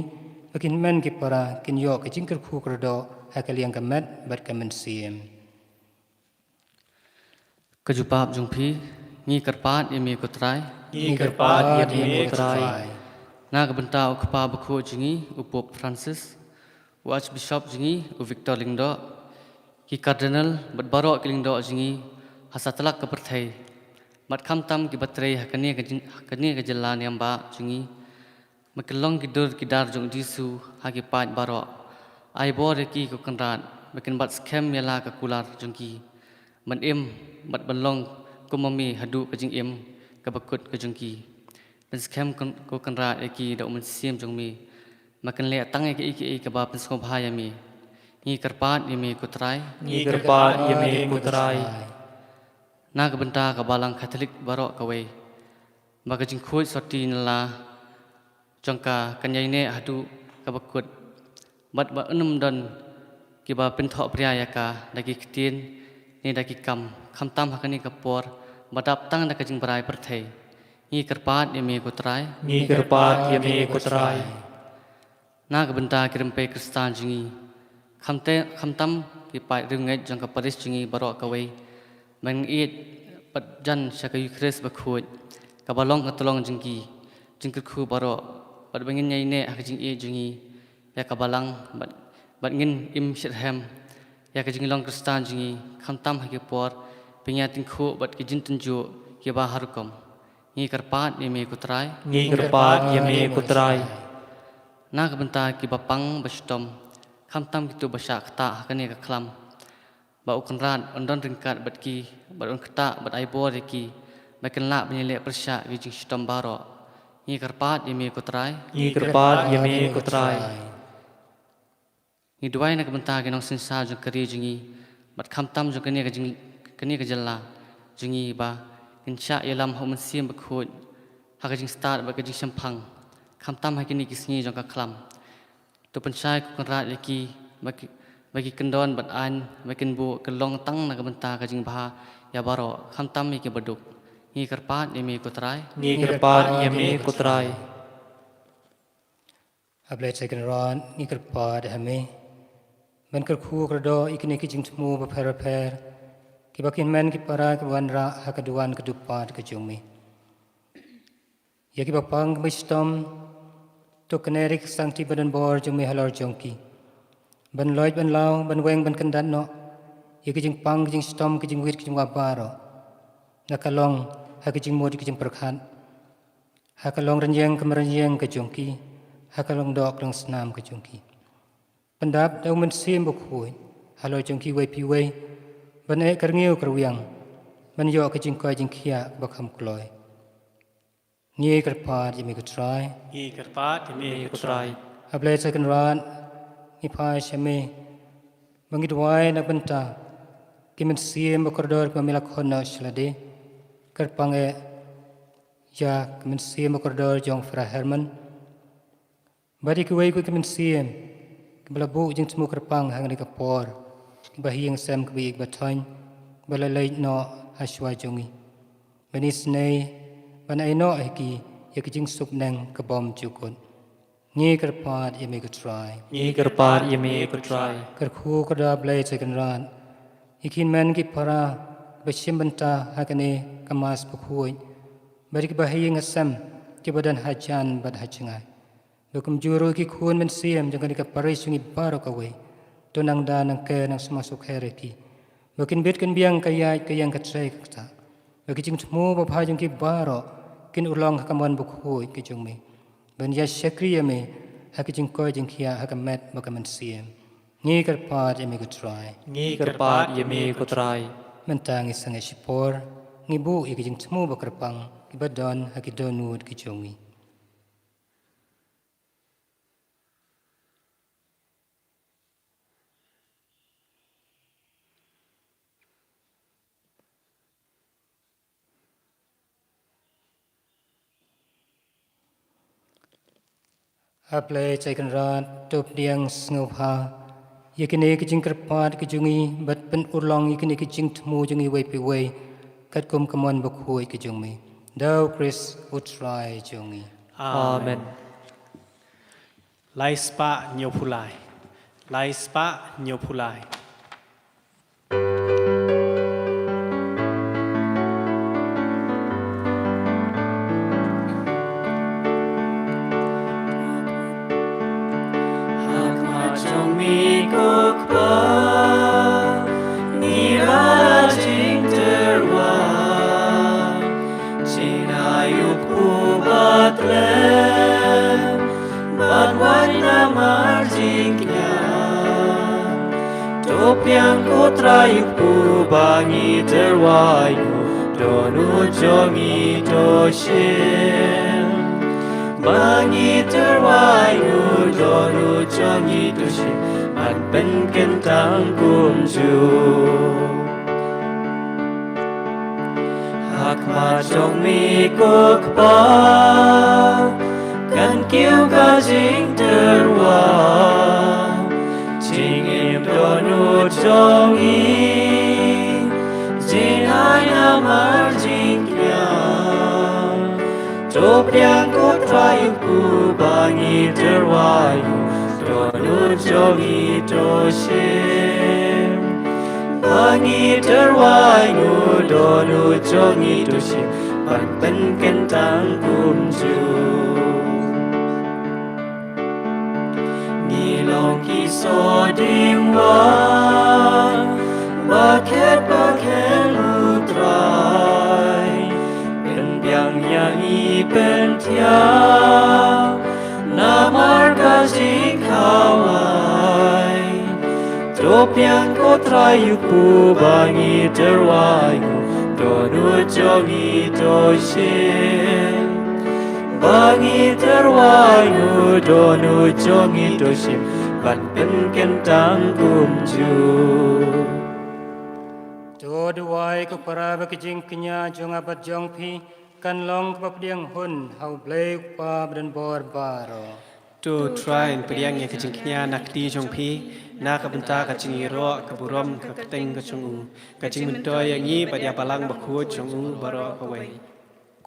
ba ki hynmen ki para kin ïoh ka jingkyrkhu kyrdoh ha ka liang ka met bad ka mynsiem. Ka jubab jong phi. Ngi kyrpad ïa me ko Trai. Ngi kyrpad ïa me ko Trai. Na ka bynta u kpa bakhuid jong ngi u Pope Francis, u Archbishop jong ngi u Victor Lyngdoh, Ki Cardinal bad baroh ki lyngdoh jong ngi ha satlak ka pyrthei, bad khamtam kiba trei ha kane ka jylla niam bah jong ngi, ba kin long ki dur ki dar jong u Jisu ha ki paid baroh. Ai bor ïa ki ko Kynrad ba kin bat skhem ïa la ka kular jong ki, ban im bad ban long kum ma me haduh ka jingim kaba kut ka jong ki. Pynskhem ko Kynrad ïa ki da u Mynsiem jong me, ba kin leh tang ïa kaei kaei kaba pynsngewbha ïa me. Ngi kyrpad ïa me ko Trai. Ngi kyrpad ïa me ko Trai. Na ka bynta ka Balang Katholik baroh kawei, ba ka jingkhuid sorti na la jong ka kan ïaineh haduh kaba kut, bad ba un ym don kiba pynthohbria ïa ka da ki ktien ne da ki kam, khamtam ha kane ka por ba dap tang da ka jingbrai pyrthei. Ngi kyrpad ïa me ko Trai. Ngi kyrpad ïa me ko Trai. Na ka bynta ki rympei Khristan jong ngi, khamtam ki paid riewngeit jong ka parish jong ngi baroh kawei, ba ngin ïeit bad jan sha ka Eukharist bakhuid, kaba long ka tyllong jong ki jingkyrkhu baroh, bad ba ngin ïaineh ha ka jingïeit jong ngi ïa ka Balang, bad ngin im shitrhem ïa ka jinglong Khristan jong ngi, khamtam ha ki por pynïatyngkhuh bad ki jingtynjuh kiba har rukom. Ngi kyrpad ïa me ko Trai. Ngi kyrpad ïa me ko Trai. Na ka bynta kiba pang ba shitom, khamtam kito ba shah ktah ha kane ka khlam, ba u Kynrad un don ryngkat bad ki, bad un ktah bad ai bor ïa ki, ba kin lah ban ïaleh pyrshah ïa ki jingshitom baroh. Ngi kyrpad ïa me ko Trai. Ngi kyrpad ïa me ko Trai. Ngi duwai na ka bynta ki nongsynshar jong ka ri jong ngi, bad khamtam jong kane ka jylla jong ngi, ba kin shah ïalam ha u Mynsiem Bakhuid ha ka jingstad bad ka jingshemphang, khamtam ha kine ki sngi jong ka khlam. To pynshai ko Kynrad ïa ki, ba ki kyndon bad aiñ, ba kin buh kyllong tang na ka bynta ka jingbha ïa baroh, khamtam ïa ki baduk. Ngi kyrpad ïa me ko Trai. Ngi kyrpad ïa me ko Trai. A Blei Trai Kynrad, ngi kyrpad ha me ban kyrkhu kyrdoh ïa kine ki jingthmu bapher bapher, kiba kin men ki para kiba wanrah ha ka duwan ka dupat ka jong me. Ïa kiba pang kiba shitom, to kane ri ka sangti ba don bor jong me halor jong ki, ban loit ban law, ban weng ban kyndat noh ïa ki jingpang ki jingshitom, ki jingwit ki jingwah baroh, na ka long ha ki jingmut ki jingpyrkhat, ha ka long rynïeng ka mrynïeng ka jong ki, ha ka long doh ka long snam ka jong ki. Pyndap da u Mynsiem Bakhuid halor jong kiwei pa iwei, ban eh kyrngiew kyrwiang, ban ïoh ka jingkoit jingkhiah ba kham kloi. Ngi kyrpad ïa me ko Trai. Ngi kyrpad ïa me ko Trai. A Blei Trai Kynrad, ngi phai sha me, ba ngi duwai na ka bynta ki mynsiem ba kordor kiba me la khot noh sha lade. Kyrpang eh ïa ka mynsiem ba kordor jong Fra Herman, bad ïa kiwei kiwei ki mynsiem kiba la buh jingthmu kyrpang ha kane ka por, kiba ha ïing ha sem, kiba ïeit kiba thoiñ, ba la leit noh ha shuwa jong ngi. Ban isynei, ban ai noh ha ki ïa ka jingsuk bneng ka bymjukut. Ngi kyrpad ïa me ko Trai. Ngi kyrpad ïa me ko Trai. Kyrkhu kyrdoh Blei Trai Kynrad ïa ki hynmen ki para ba shim bynta ha kane ka Mass bakhuid, bad ïa kiba ha ïing ha sem, kiba don hajan bad ha jngai. Ba kumjuh ruh ki khun mynsiem jong kane ka parish jong ngi baroh kawei, to nang da nang ker nang sumar sukher ïa ki, ba kin bit kin biang ka ïaid ka ïeng ka trei ka ktah, ba ki jingthmu babha jong ki baroh kin urlong ha ka mon bakhuid ka jong me, ban ïa shakri ïa me ha ka jingkoit jingkhiah ha ka met bad ka mynsiem. Ngi kyrpad ïa me ko Trai. Ngi kyrpad ïa me ko Trai. Mynta ngi sangeh shipor, ngi buh ïa ki jingthmu ba kyrpang kiba don ha ki dohnud ki jong ngi. A Blei Trai Kynrad, to pdiang sngewbha ïa kine ki jingkyrpad ki jong ngi, bad pynurlong ïa kine ki jingthmu jong ngi iwei pa iwei, katkum ka mon bakhuid ka jong me. Da u Khrist u Trai jong ngi. Amen. Lai spah hynñiewphew lai. Lai spah hynñiewphew lai. Ha khmat jong me ko Kpa, Biang ko Trai u Kpu ba ngi tyrwa ïa u dohnud jong ngi to shim. Ba ngi tyrwa ïa u dohnud jong ngi to shim. Ban pynkyntang kumjuh. Ha khmat jong me ko Kpa, kan kiew ka jingtyrwa, jingim dohnud jong ngi, jingaiñ namar jingkñia. To biang ko Trai u Kpu ba ngi tyrwa ïa u dohnud jong ngi to shim. Ba ngi tyrwa ïa u dohnud jong ngi to shim. Ban pynkyntang kumjuh. Ngi long ki soding wa ba khet ba khet u Trai. Pynbiang ïa ngi, pynthiah namar ka jingkhawai. To biang ko Trai u Kpu ba ngi tyrwa ïa u dohnud jong ngi to shim. Ba ngi tyrwa ïa u dohnud jong ngi to shim. Ban pynkyntang kumjuh. To duwai ko para ba ka jingkñia jong nga bad jong phi kan long kaba pdiang hun ha U Blei U Kpa badonbor baroh. To Trai un pdiang ïa ka jingkñia na ka kti jong phi na ka bynta ka jingïaroh ka burom ka kyrteng ka jong u, ka jingmyntoi ïa ngi bad ïa Balang Bakhuid jong u baroh kawei.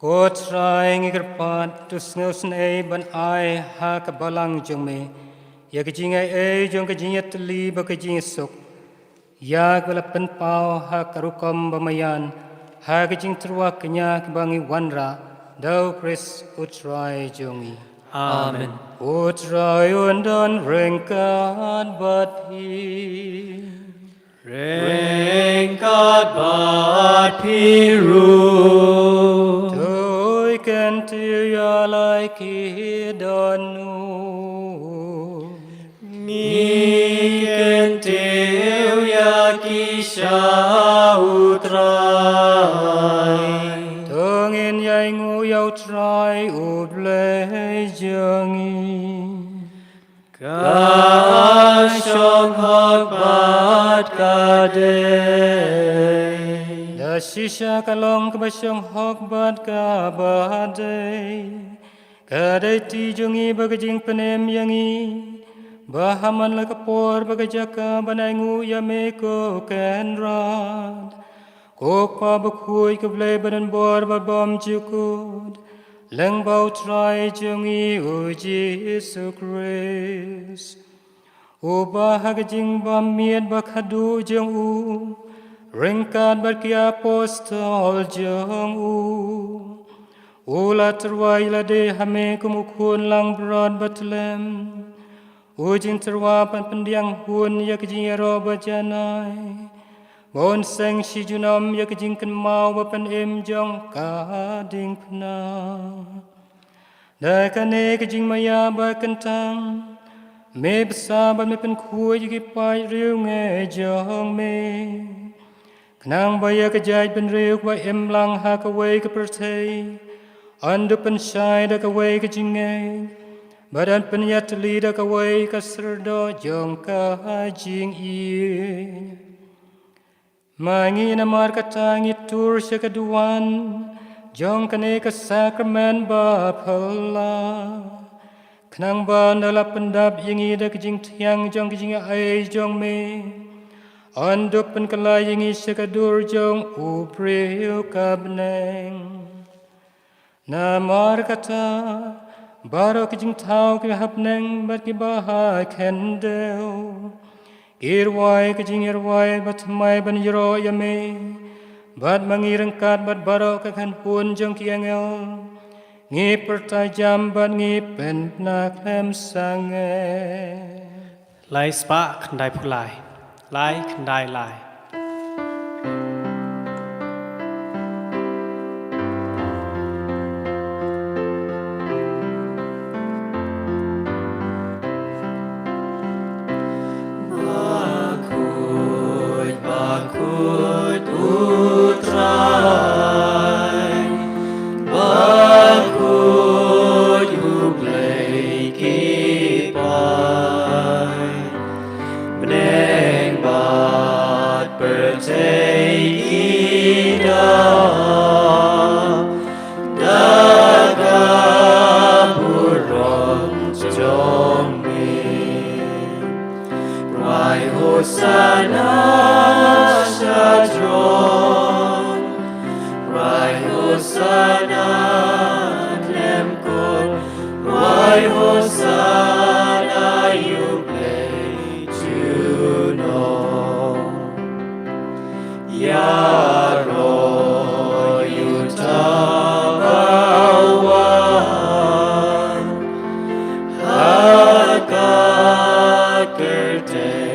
Ko Trai, ngi kyrpad, to sngewsynei ban ai ha ka Balang jong me ïa ka jingai ei jong ka jingïatylli bad ka jingsuk, ïa kaba la pynpaw ha ka rukom ba maïan ha ka jingtyrwa kñia kaba ngi wanrah da U Khrist U Trai jong ngi. Amen. U Trai un don ryngkat bad phi. Ryngkat bad phi ruh. To kyntiew ïa la ki dohnud. Ngi kyntiew ïa ki sha U Trai. To ngin ïainguh ïa U Trai U Blei jong ngi. Ka shong hok bad ka dei. Da shisha ka long kaba shong hok bad kaba dei. Ka dei kti jong ngi bad ka jingpynim ïa ngi ba ha man la ka por bad ka jaka ban ainguh ïa me, ko Kynrad, ko Kpa Bakhuid, ko Blei badonbor bad bymjukut, lyngba U Trai jong ngi U Jisu Khrist. Uba ha ka jingbym miet ba khadduh jong u, ryngkat bad ki apostol jong u, u la tyrwa ïa lade ha me kum u khun langbrot ba tyllem. U jingtyrwa ban pyndiang hun ïa ka jingïaroh ba janai, ba un seng shi junom ïa ka jingkynmaw ba pynim jong ka diengphna. Da kane ka jingmaïa ba kyntang, me bsa bad me pynkhuid ïa ki paid riewngeit jong me, khnang ba ïa ka jaitbynriew kaba imlang ha kawei ka pyrthei yn dup pynshai da kawei ka jingngeit, bad yn pynïatylli da kawei ka syrdoh jong ka jingïeit. Ma ngi namar kata ngi tur sha ka duwan jong kane ka sakramen baphylla, khnang ba ynda la pyndap ïa ngi da ka jingthiang jong ka jingai jong me, yn dup pynkylla ïa ngi sha ka dur jong u briew ka bneng. Namar kata, baroh ki jingthaw kiba ha bneng bad kiba ha khyndew, ki rwai ka jingïarwai ba thymmai ban ïaroh ïa me, bad ma ngi ryngkat bad baroh ka kynhun jong ki angel, ngi pyrta jam bad ngi pynbna khlem sangeh. Lai spah khyndai phew lai. Lai khyndai lai. Hosanna sha throne. Cry Hosanna, Lamb God. Cry Hosanna, you play to know. Ïaroh ïa uta bawan ha ka kyrteng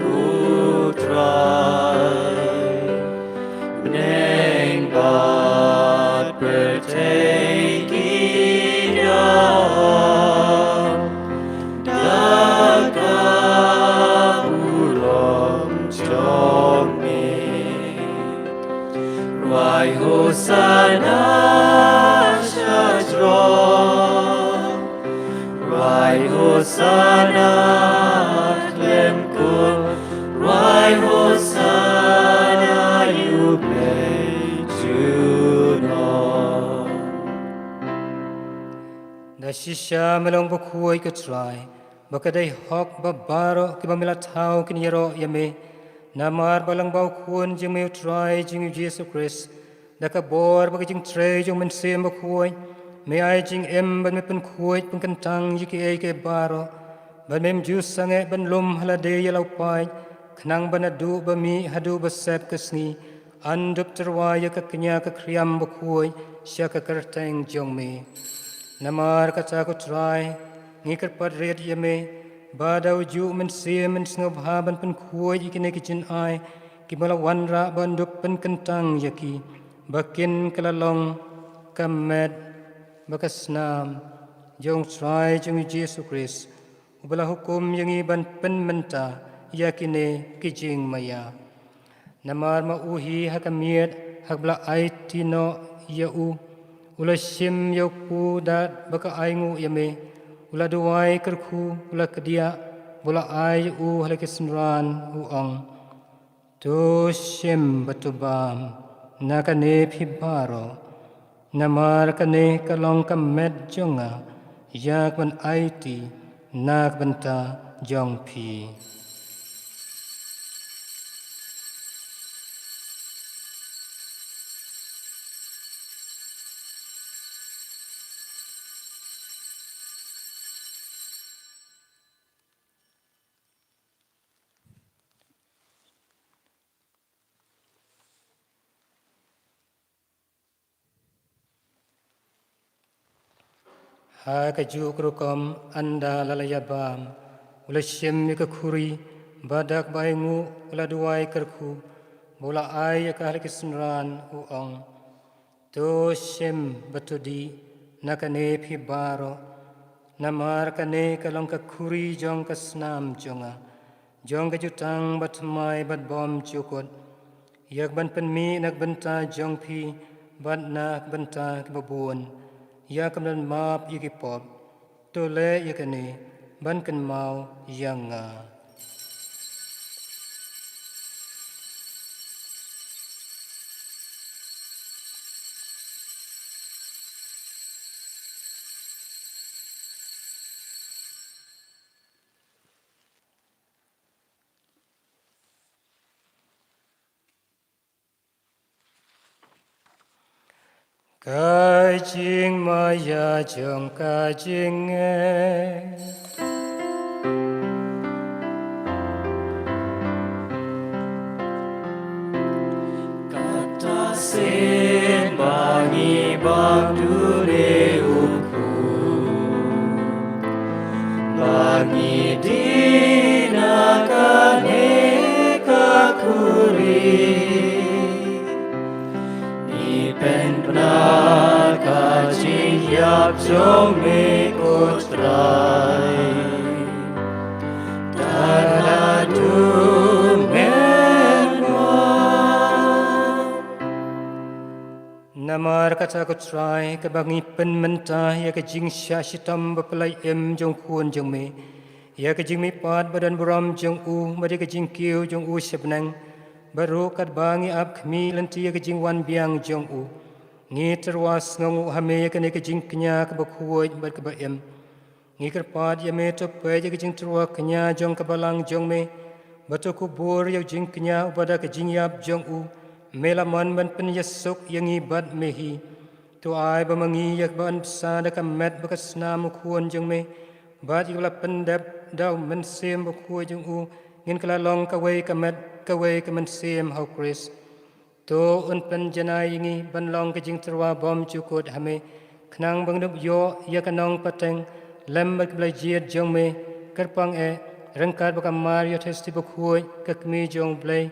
U Trai. Bneng bad pyrthei ki dap da ka burom jong me. Cry Hosanna sha throne. Cry Hosanna, Lamb God. Cry Hosanna, you play to know. Da shisha me long bakhuid ko Trai, ba ka dei hok ba baroh kiba me la thaw kin ïaroh ïa me. Namar ba lang ba U Khun jong me U Trai jong ngi U Jisu Khrist, da ka bor bad ka jingtrei jong U Mynsiem Bakhuid, me ai jingim bad me pynkhuid pynkyntang ïa kiei kiei baroh. Bad mem ju sangeh ban lum ha lade ïa la u paid, khnang ba naduh ba mih haduh ba sep ka sngi, yn dup tyrwa ïa ka kñia ka khriam bakhuid sha ka kyrteng jong me. Namar kata ko Trai, ngi kyrpad rit ïa me, ba da ujuh U Mynsiem men sngewbha ban pynkhuid ïa kine ki jingai kiba la wanrah ban dup pynkyntang ïa ki, ba kin ka la long ka met bad ka snam jong U Trai jong ngi U Jisu Khrist, uba la hukum ïa ngi ban pynmynta ïa kine ki jingmaïa. Namar ma u hi ha ka miet, haba la aiti noh ïa u, u la shim ïa u kpu dat ba ka ainguh ïa me, u la duwai kyrkhu, u la kdiah, bad u la ai ïa u ha la ki synran, u ong: To shim bad to bam na kane phi baroh, namar kane ka long ka met jong nga, ïa kaban aiti na ka bynta jong phi. Ha kajuh ka rukom, ynda la la ïabam, u la shim ïa ka khuri, bad da kaba ainguh, u la duwai kyrkhu, bad u la ai ïa ka ha la ki synran, u ong: To shim bad to dih na kane phi baroh, namar kane ka long ka khuri jong ka snam jong nga, jong ka jutang bathymmai bad bymjukut, ïa kaban pynmih na ka bynta jong phi bad na ka bynta kiba bun, ïa kaban map ïa ki pop. To leh ïa kane ban kynmaw ïa nga. Ka jingmaïa jong ka jingngeit. Kata shisien ba ngi bam dune u Khun, ba ngi dih na kane ka khuri, ngi pynbna ka jingïap jong me ko Trai. Tang haduh mynta. Namar kata ko Trai, kaba ngi pynmynta ïa ka jingshah shitom bapla im jong u Khun jong me, ïa ka jingmihpat ba don burom jong u, bad ïa ka jingkiew jong u sha bneng, bad ruh katba ngi ap khmih lynti ïa ka jingwan biang jong u, ngi tyrwa sngewnguh ha me ïa kane ka jingkñia kaba khuid bad kaba im. Ngi kyrpad ïa me, to peit ïa ka jingtyrwa kñia jong ka balang jong me, Bad to khubor ïa u jingkñia uba da ka jingïap jong u me la mon ban pynïasuk ïa ngi bad me hi. To ai ba ma ngi ïa ka ban bsa da ka met bad ka snam u Khun jong me, bad ïa kaba la pyndep da u Mynsiem Bakhuid jong u, ngin kylla long kawei ka met kawei ka mynsiem ha u Khrist. To un pynjanai ïa ngi ban long ka jingtyrwa bymjukut ha me, khnang ba ngin ïoh ïa ka nongpateng lem bad kaba la jied jong me, kyrpang eh ryngkat bad ka Maria Theisotti Bakhuid ka Kmie jong u Blei,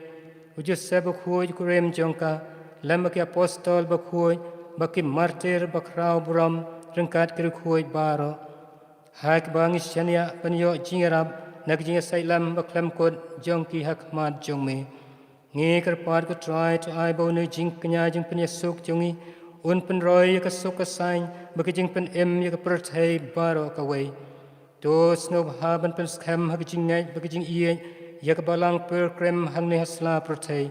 u Joseph Bakhuid u kurim jong ka, lem bad ki apostol bakhuid bad ki martir bakhraw burom ryngkat ki riewkhuid baroh. Ha kaba ngi shaniah ban ïoh jingïarap na ka jingïasaid lem bakhlem kut jong ki ha khmat jong me. Ngi kyrpad ko Trai, to ai ba une u jingkñia jingpynïasuk jong ngi un pynroi ïa ka suk ka saiñ bad ka jingpynim ïa ka pyrthei baroh kawei. To sngewbha ban pynskhem ha ka jingngeit bad ka jingïeit ïa ka Balang Pilgrim hangne ha sla pyrthei,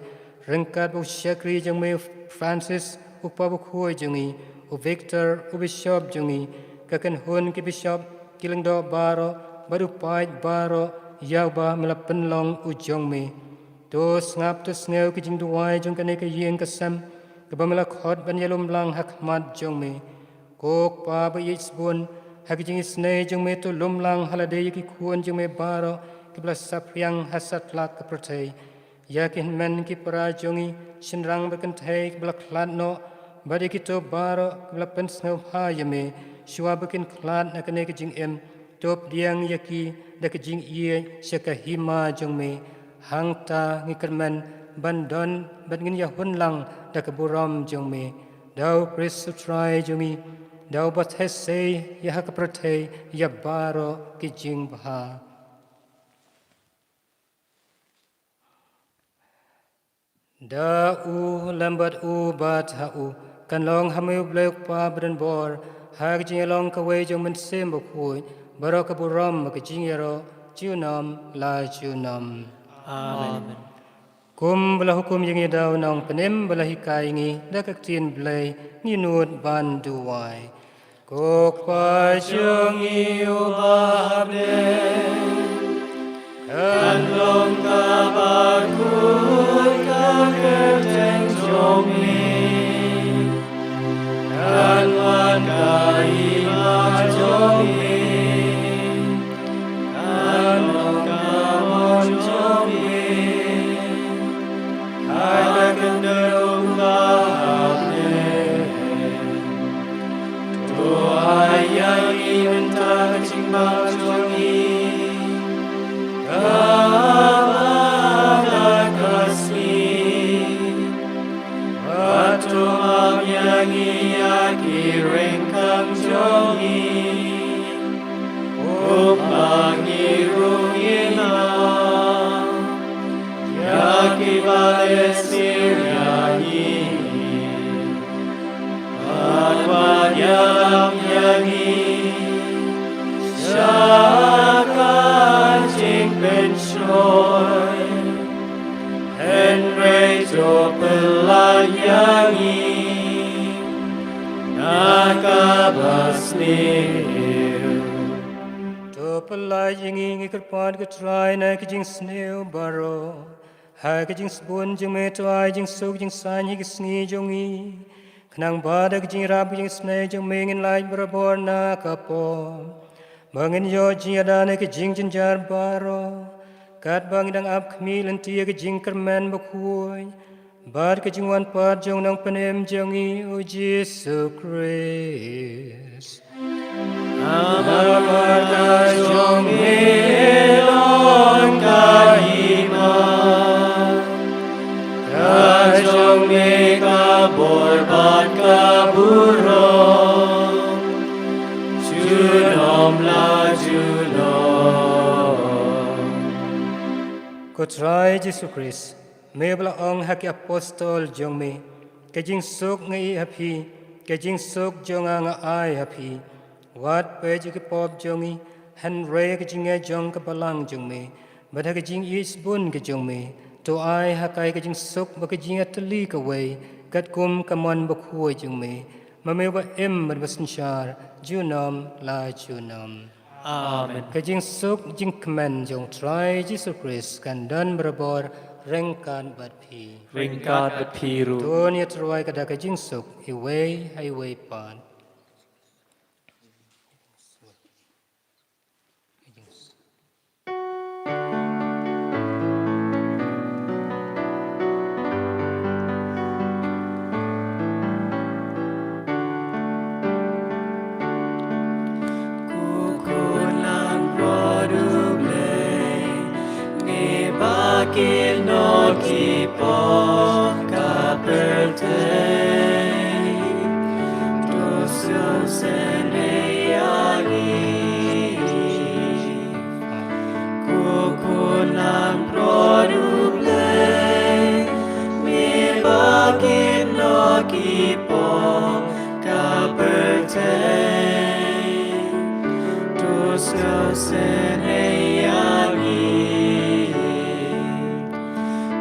ryngkat bad u shakri jong me u Francis, u Kpa Bakhuid jong ngi, u Victor, u Bishop jong ngi, ka kynhun ki Bishop, ki lyngdoh baroh bad u paid baroh ïa uba me la pynlong u jong me. To sngap to sngew ka jingduwai jong kane ka ïing ka sem kaba me la khot ban ïalum lang ha khmat jong me. Ko Kpa ba ïeit sbun, ha ka jingisynei jong me to lum lang ha lade ïa ki khun jong me baroh kiba la saphriang ha satlak ka pyrthei, ïa ki hynmen ki para jong ngi shynrang bad kynthei kiba la khlad noh, bad ïa kito baroh kiba la pynsngewbha ïa me shuwa ba kin khlad na kane ka jingim. To pdiang ïa ki da ka jingïeit sha ka hima jong me. Hangta ngi kyrmen ban don bad ngin ïahun lang da ka burom jong me, da u Khrist u Trai jong ngi, da uba theh sei ïa ha ka pyrthei ïa baroh ki jingbha. Da u lem bad u bad ha u kan long ha me u Blei u Kpa badonbor, ha ka jingïalong kawei jong u Mynsiem Bakhuid, baroh ka burom bad ka jingïaroh junom la junom. Amen. Kumba la hukum ïa ngi da u Nongpynim, ba la hikai ïa ngi da ka ktien Blei, ngin nud ban duwai. Ko Kpa jong ngi uba ha bneng, kan long kaba khuid ka kyrteng jong me, kan wan ka hima jong me, kan long ka mon jong me ha ka khyndew kumba ha bneng. To ai ïa ngi mynta ka jingbam jong ngi kaba ha ka sngi, bad to map ïa ngi ïa ki ryngkang jong ngi, kumba ngi ruh ngi map ïa kiba leh sniew ïa ngi. Bad wat ïalam ïa ngi sha ka jingpynshoi, hynrei to pyllait ïa ngi na kaba sniew. To pyllait ïa ngi, ngi kyrpad ko Trai, na ka jingsniew baroh. Ha ka jingsbun jong me to ai jingsuk jingsaiñ ha ka sngi jong ngi, khnang ba da ka jingïarap ka jingisynei jong me ngin lait barabor na ka pop, ba ngin ïoh jingïada na ka jingjynjar baroh, katba ngi dang ap khmih lynti ïa ka jingkyrmen bakhuid bad ka jingwan pat jong u Nongpynim jong ngi u Jisu Khrist. Namar ka jong me long ka hima, ka jong me ka bor bad ka burom, junom la junom. Ko Trai Jisu Khrist, me ba la ong ha ki apostol jong me, ka jingsuk nga ïeh ha phi, ka jingsuk jong nga nga ai ha phi. Wat peit ïa ki pop jong ngi, hynrei ka jingngeit jong ka balang jong me, bad ha ka jingïeit sbun ka jong me, to ai ha ka ka jingsuk bad ka jingïatylli kawei, katkum ka mon bakhuid jong me, ma me uba im bad ba synshar junom la junom. Amen. Ka jingsuk jingkmen jong Trai Jisu Khrist kan don barabor ryngkat bad phi. Ryngkat bad phi ruh. To ngin ïa tyrwa ka da ka jingsuk iwei ha iwei pat. Ko khun langbrot U Blei, me ba kino ki pop ka pyrthei, to sngewsynei ïa ngi. Ko khun langbrot U Blei, me ba kino ki pop ka pyrthei, to sngewsynei ïa ngi.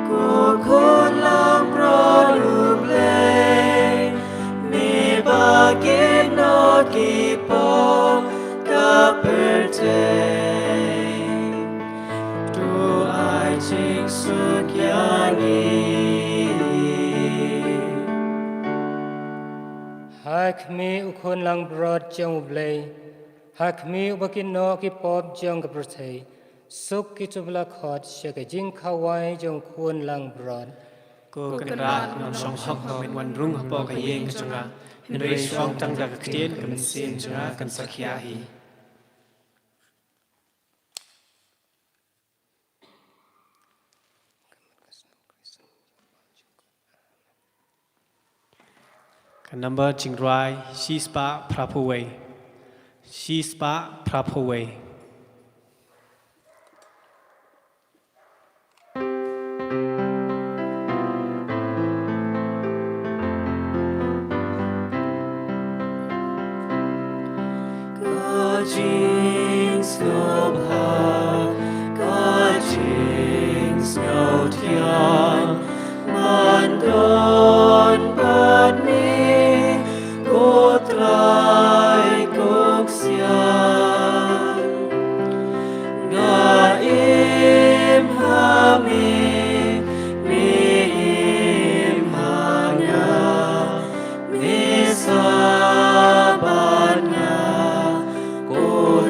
Ko khun langbrot U Blei, me ba kino ki pop ka pyrthei, to ai jingsuk ïa ngi. Ha khmih U Khun langbrot jong U Blei, ha khmih uba kynnoh ki pop jong ka pyrthei, suk kito ba la khot sha ka jingkhawai jong U Khun langbrot. Ko Kynrad, ngam shong hok ba men wan rung hapoh ka ïing ka jong nga, hynrei shong tang da ka ktien ka mynsiem jong nga kan sa khiah hi. Ka number jingrwai shispah phraphew wei. Shispah phraphew wei. Ka jingsngewbha, ka jingsngewthiang, ngan don bad me, ko Trai Kongsan. Nga im ha me, me im ha nga, me sah bad nga, ko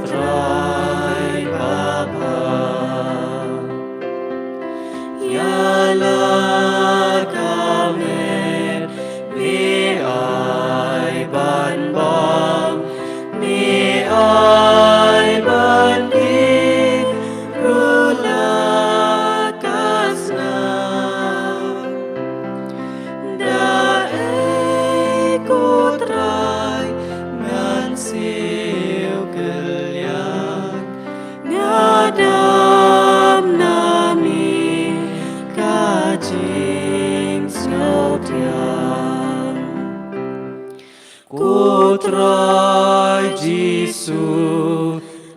Trai Baba. Ïa la ka met me ai ban bam, me ai ban dih ruh la ka snam. Da ei ko Trai ngan siew kylliang, nga dam na me ka jingsngewthiang. Ko Trai Jisu,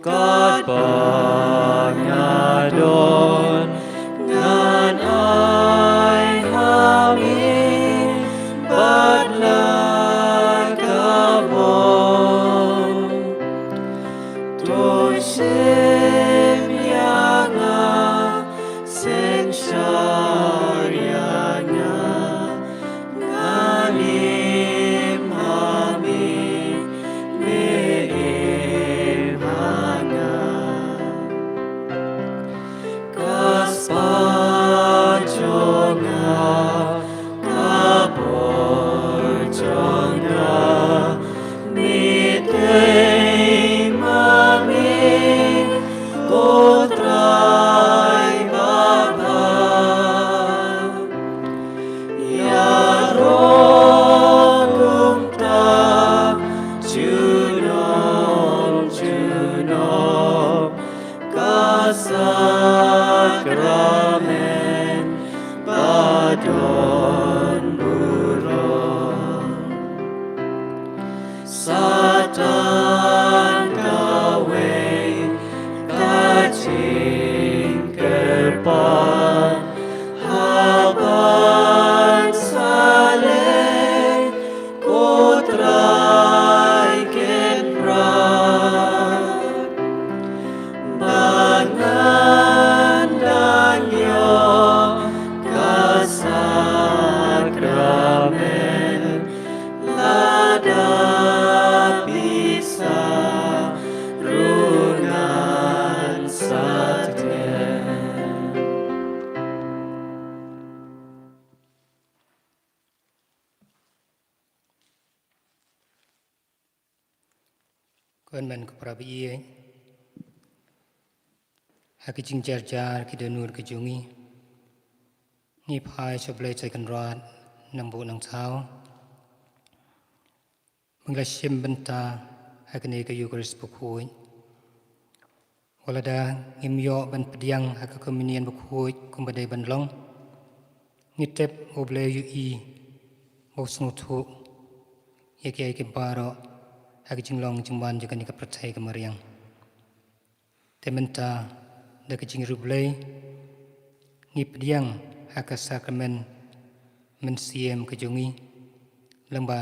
katba nga don, ngan ai ha me bad la ka bor. To shim ïa nga, synshar ïa nga, ngan im ha me, me im ha nga. Ka spah jong nga, ka bor jong nga, me tei ma me, ko Trai Baba. Ïaroh kumta junom junom, ka sakramen ba don burom. Satan kawei ka jingkyrpad, hap ban sa leh ko Trai Kynrad. Ban men ko para baieit, ha ka jingjarjar ki dohnud ka jong ngi, ngi phai sha U Blei Trai Kynrad Nongbuh Nongthaw, ba ngi la shim bynta ha kane ka Eucharist bakhuid. Wat lada ngim ïoh ban pdiang ha ka Communion bakhuid kumba dei ban long, ngi tip U Blei u ïohi bad u sngewthuh ïa kiei kiei baroh ha ka jinglong jingman jong kane ka pyrthei ka mariang. Te mynta, da ka jingriewblei, ngi pdiang ha ka Sakramen Mynsiem ka jong ngi, lyngba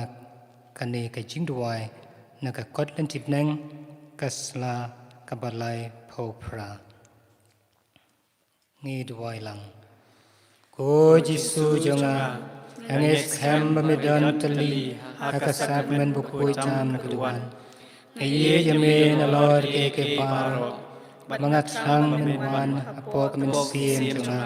kane ka jingduwai na ka kot lynti bneng, ka sla kaba laiphew phra. Ngi duwai lang. Ko Jisu jong nga, nga ngeit skhem ba me don tylli ha ka Sakramen bakhuid tam ka duwan. Nga ïeit ïa me nalor kiei kiei baroh, bad nga thrang ba men wan hapoh ka mynsiem jong nga.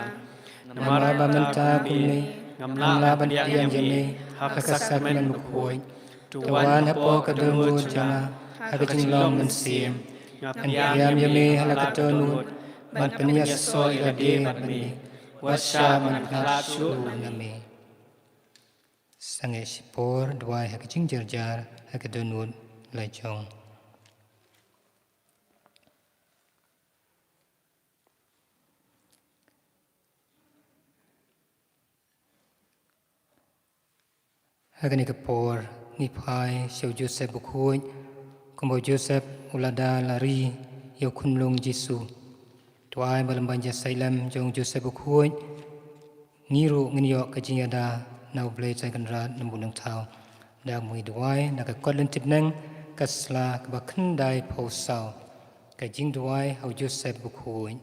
Namar ba mynta kumne ngam lah ban pdiang ïa me ha ka Sakramen bakhuid. To wan hapoh ka dohnud jong nga ha ka jinglong mynsiem. Ngan pdiang ïa me ha la ka dohnud ban pynïasoh ïa lade bad me, wat shah ban khlad shuh na me. Sangeh shipor duwai ha ka jingjarjar ha ka dohnud la jong. Ha kane ka por ngi phai sha u Joseph bakhuid, kumba u Joseph u la da la ri ïa u khunlung Jisu. To ai ba lyngba jingïaseng lem jong u Joseph bakhuid, ngi ruh ngin ïoh ka jingïada na U Blei Trai Kynrad Nongbuh Nongthaw, da ngi duwai na ka kot lynti bneng, ka sla kaba khyndaiphew saw. Ka jingduwai ha u Joseph bakhuid.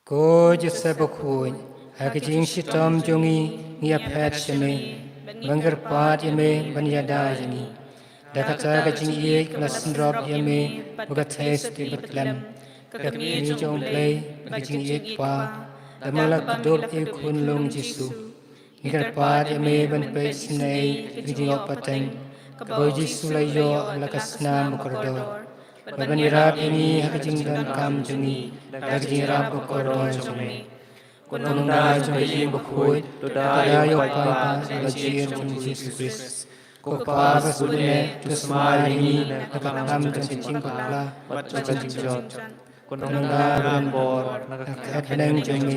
Ko Joseph bakhuid, ha ka jingshitom jong ngi, ngi ïaphet sha me, ba ngi kyrpad ïa me ban ïada ïa ngi. Da kata ka jingïeit ka la synrop ïa me bad ka thei shatei bad khlem, ka kmie jong U Blei bad ka jingïeit Kpa, da me la kdup ïa u khunlung Jisu. Ngi kyrpad ïa me ban peit sngewsih ïa ka jingïoh pateng kaba u Jisu u la ïoh la ka snam bakordor, bad ban ïarap ïa ngi ha ka jingdonkam jong ngi da ka jingïarap bakordor jong me. Ko Nongda jong ka ïing bakhuid, to da ïa u paidbah na la jong u Jisu Khrist. Ko Kpa ba sbun eh, to sumar ïa ngi na ka kam jong ka jingpakla bad ka jingjot. Ko Nongda ba don bor na ka khet bneng jong me,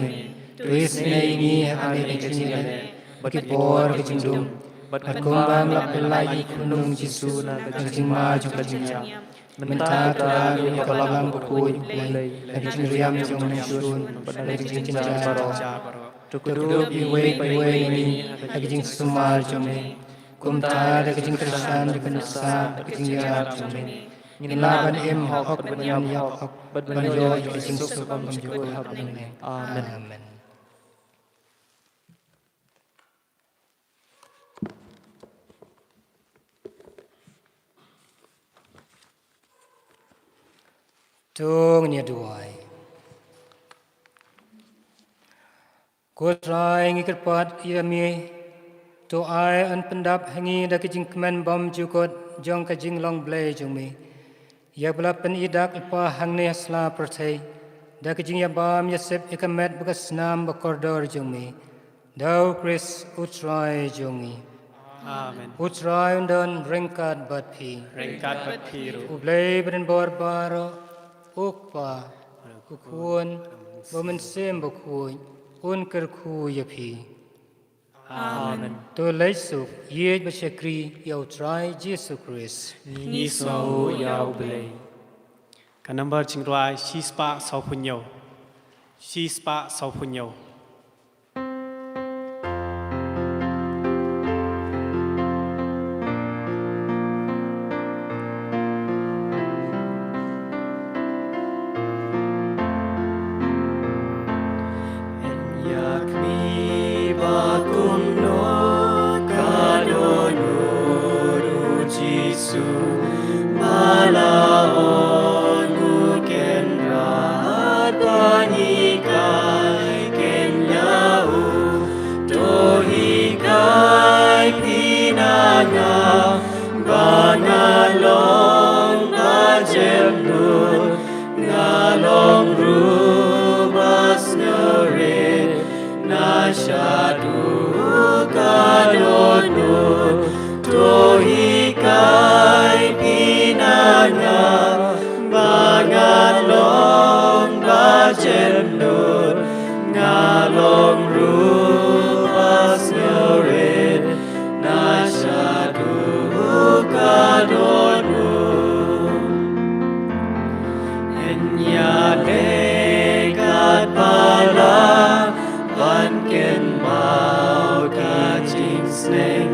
to isynei ïa ngi ha kane ka jingïaleh bad ki bor ka jingdum, bad kumba me la pyllait ïa u khunlung Jisu na ka jingma jong ka jingïap, mynta to da ïa ka balang bakhuid U Blei na ka jingriam jong u nongshun bad na ka jingjynjar baroh. To kdup iwei pa iwei ïa ngi ha ka jingsumar jong me, kumta da ka jingkyrshan jong ka nuksa bad ka jingïarap jong me, ngin lah ban im ha ka hok bad ban ïap ha ka hok, bad ban ïoh ïa ka jingsuk bymjukut ha bneng. Amen. Amen. To ngin ïa duwai. Ko Trai, ngi kyrpad ïa me, to ai yn pyndap ha ngi da ka jingkmen bymjukut jong ka jinglong Blei jong me, ïa kaba la pyni dak lypa hangne ha sla pyrthei, da ka jingïabam ïasep ïa ka met bad ka snam bakordor jong me, da U Khrist U Trai jong ngi. Amen. U Trai un don ryngkat bad phi. Ryngkat bad phi ruh. U Blei ba don bor baroh, U Kpa, U Khun, bad U Mynsiem Bakhuid, un kyrkhu ïa phi. Amen. To leit suk, ïeit bad shakri ïa U Trai Jisu Khrist. Ngi sngewnguh ïa U Blei. Ka nambar jingrwai shispah sawphew hynñiew. Shispah sawphew hynñiew. Ïa kmie ba kumno ka dohnud u Jisu, ba la ong u Kynrad ba ngi kai kynja u. To hikai phi na nga ba ngan long Jemnud nga long ruh ba sngewrit na shaduh ka dohnud. Yn ïaleh katba lah ban kynmaw ka jingsneng,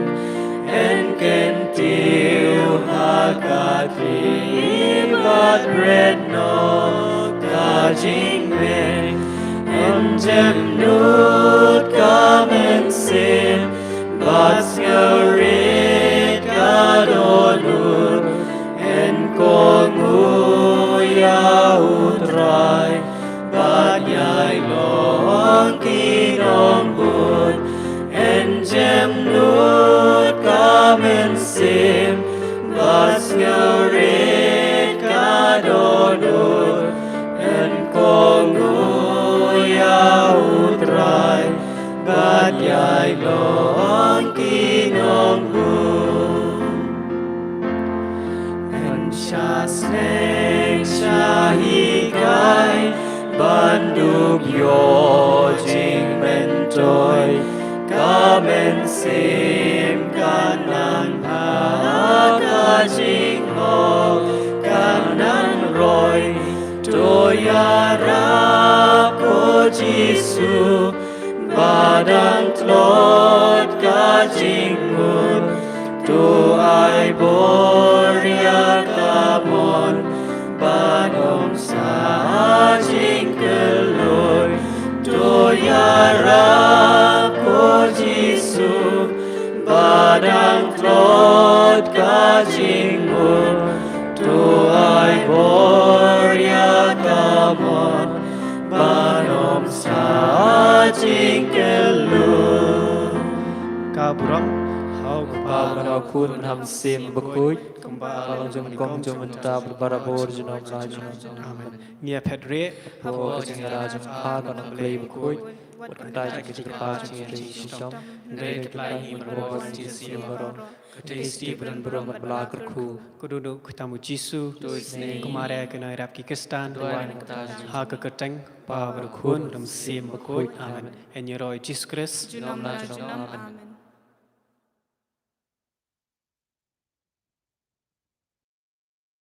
yn kyntiew ha ka khlieh bad bret noh ka jingmeng. Yn jemnud ka mynsiem bad sngewrit ka dohnud. Yn kohnguh ïa U Trai bad ïai long ki nongbud. Yn jemnud ka mynsiem bad sngewrit ka dohnud. Yn kohnguh ïa U Trai bad ïai long ki nongbud. Yn shah sneng shah hikai ban dup ïoh jingmyntoi. Ka mynsiem kan nang ha ka jingmut kan nang roi. To ïarap ko Jisu ba dang tlot ka jingmut. To ai bor ïa ka mon ban ym sah jingkylluid. To ïarap ko Jisu ba dang tlot ka jingmut. To ai bor ïa ka mon ban ym sah jingkylluid. Ka burom ha U Kpa bad ha U Khun bad ha U Mynsiem Bakhuid, kumba la long jong, jong mynta bad barabor junom la junom. Amen. Ngi ïa phet rieh hapoh ka jingïada jong U Kpa bad U Blei Bakhuid. Wat kyntait ïa ka jingkyrpad jong ngi ha ka jingshitom, hynrei kyntait ïa ngi na ka bor jong U Jisu baroh. Ka Teisotti ba donburom bad ba la kyrkhu. Ka dohnud kata U Jisu. To isynei. Kumba la kynnoh ïarap ki Khristan. To ai nangta. Ha ka kyrteng U Kpa bad U Khun bad U Mynsiem Bakhuid. Amen. Yn ïaroh ïa U Jisu Khrist. Junom la junom. Amen.